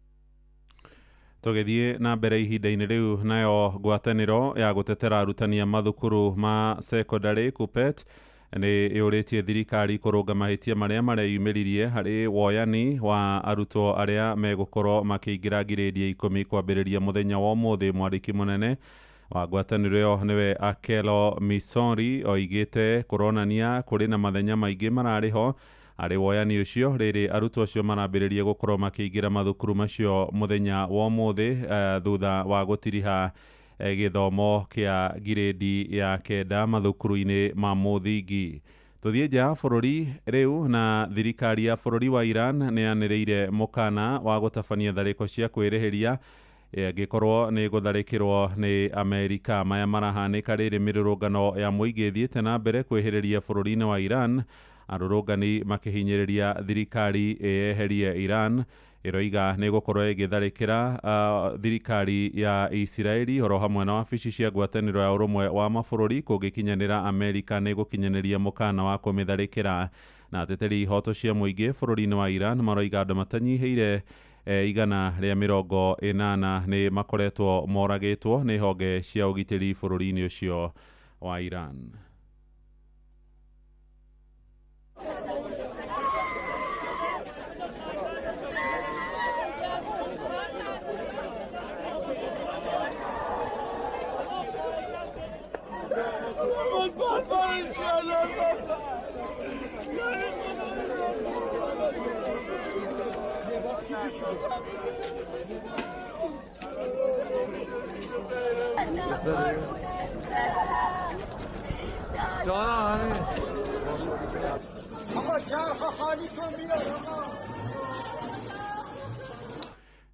Tũgĩthiĩ na mbere ihinda-inĩ rĩu, nayo ngwatanĩro ya gũtetera arutani a mathukuru ma secondary KUPPET nĩ ĩũrĩtie thirikari kũrũnga mahĩtia marĩa mareyumĩririe harĩ woyani wa arutwo arĩa megũkorwo makĩingĩra ngirĩndi ya 10 kwambĩrĩria mũthenya wa ũmũthĩ. Mwandĩki mũnene wa ngwatanĩro ĩyo nĩwe Akelo Misori oigĩte kũronania kũrĩ na mathenya maingĩ mararĩ ho harĩ woyani ũcio rĩrĩ arutwo acio marambĩrĩria gũkorwo makĩingĩra mathukuru macio mũthenya wa ũmũthĩ thutha wa gũtiriha Gĩthomo kĩa ngirĩndi ya 9 mathukuru-inĩ ma mũthingi. Tũthiĩ nja ya bũrũri rĩu, na thirikari ya bũrũri wa Iran nĩ yanĩrĩire mũkana wa gũtabania tharĩko cia kwĩrĩhĩria angĩkorwo nĩ gũtharĩkĩrwo nĩ Amerika. Maya marahanĩka rĩrĩ mĩrũrũngano ya mũingĩ ĩthiĩte na mbere kwĩhĩrĩria bũrũri-inĩ wa Iran, arũrũngani makĩhinyĩrĩria thirikari ĩyeherie Iran ĩroiga nĩ gũkorwo ĩgĩtharĩkĩra thirikari ya Isiraeli oro hamwe na wabici cia ngwatanĩro ya ũrũmwe wa mabũrũri kũngĩkinyanĩra Amerika nĩ gũkinyanĩria mũkana wa kũmĩtharĩkĩra. Na ateteri ihoto cia mũingĩ bũrũri-inĩ wa Iran maroiga andũ matanyihĩire 180 nĩ makoretwo moragĩtwo nĩ honge cia ũgitĩri bũrũri-inĩ ũcio wa Iran.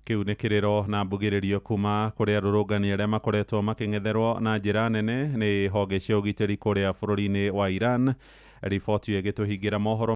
Kĩu nĩ kĩrĩro na mbugĩrĩrio kuma kũrĩ arũrũngani arĩa makoretwo makĩng'etherwo na njĩra nene nĩ honge cia ũgitĩri kũrĩa bũrũri-inĩ wa Iran. Riboti ĩyo ĩgĩtũhingĩra mohoro.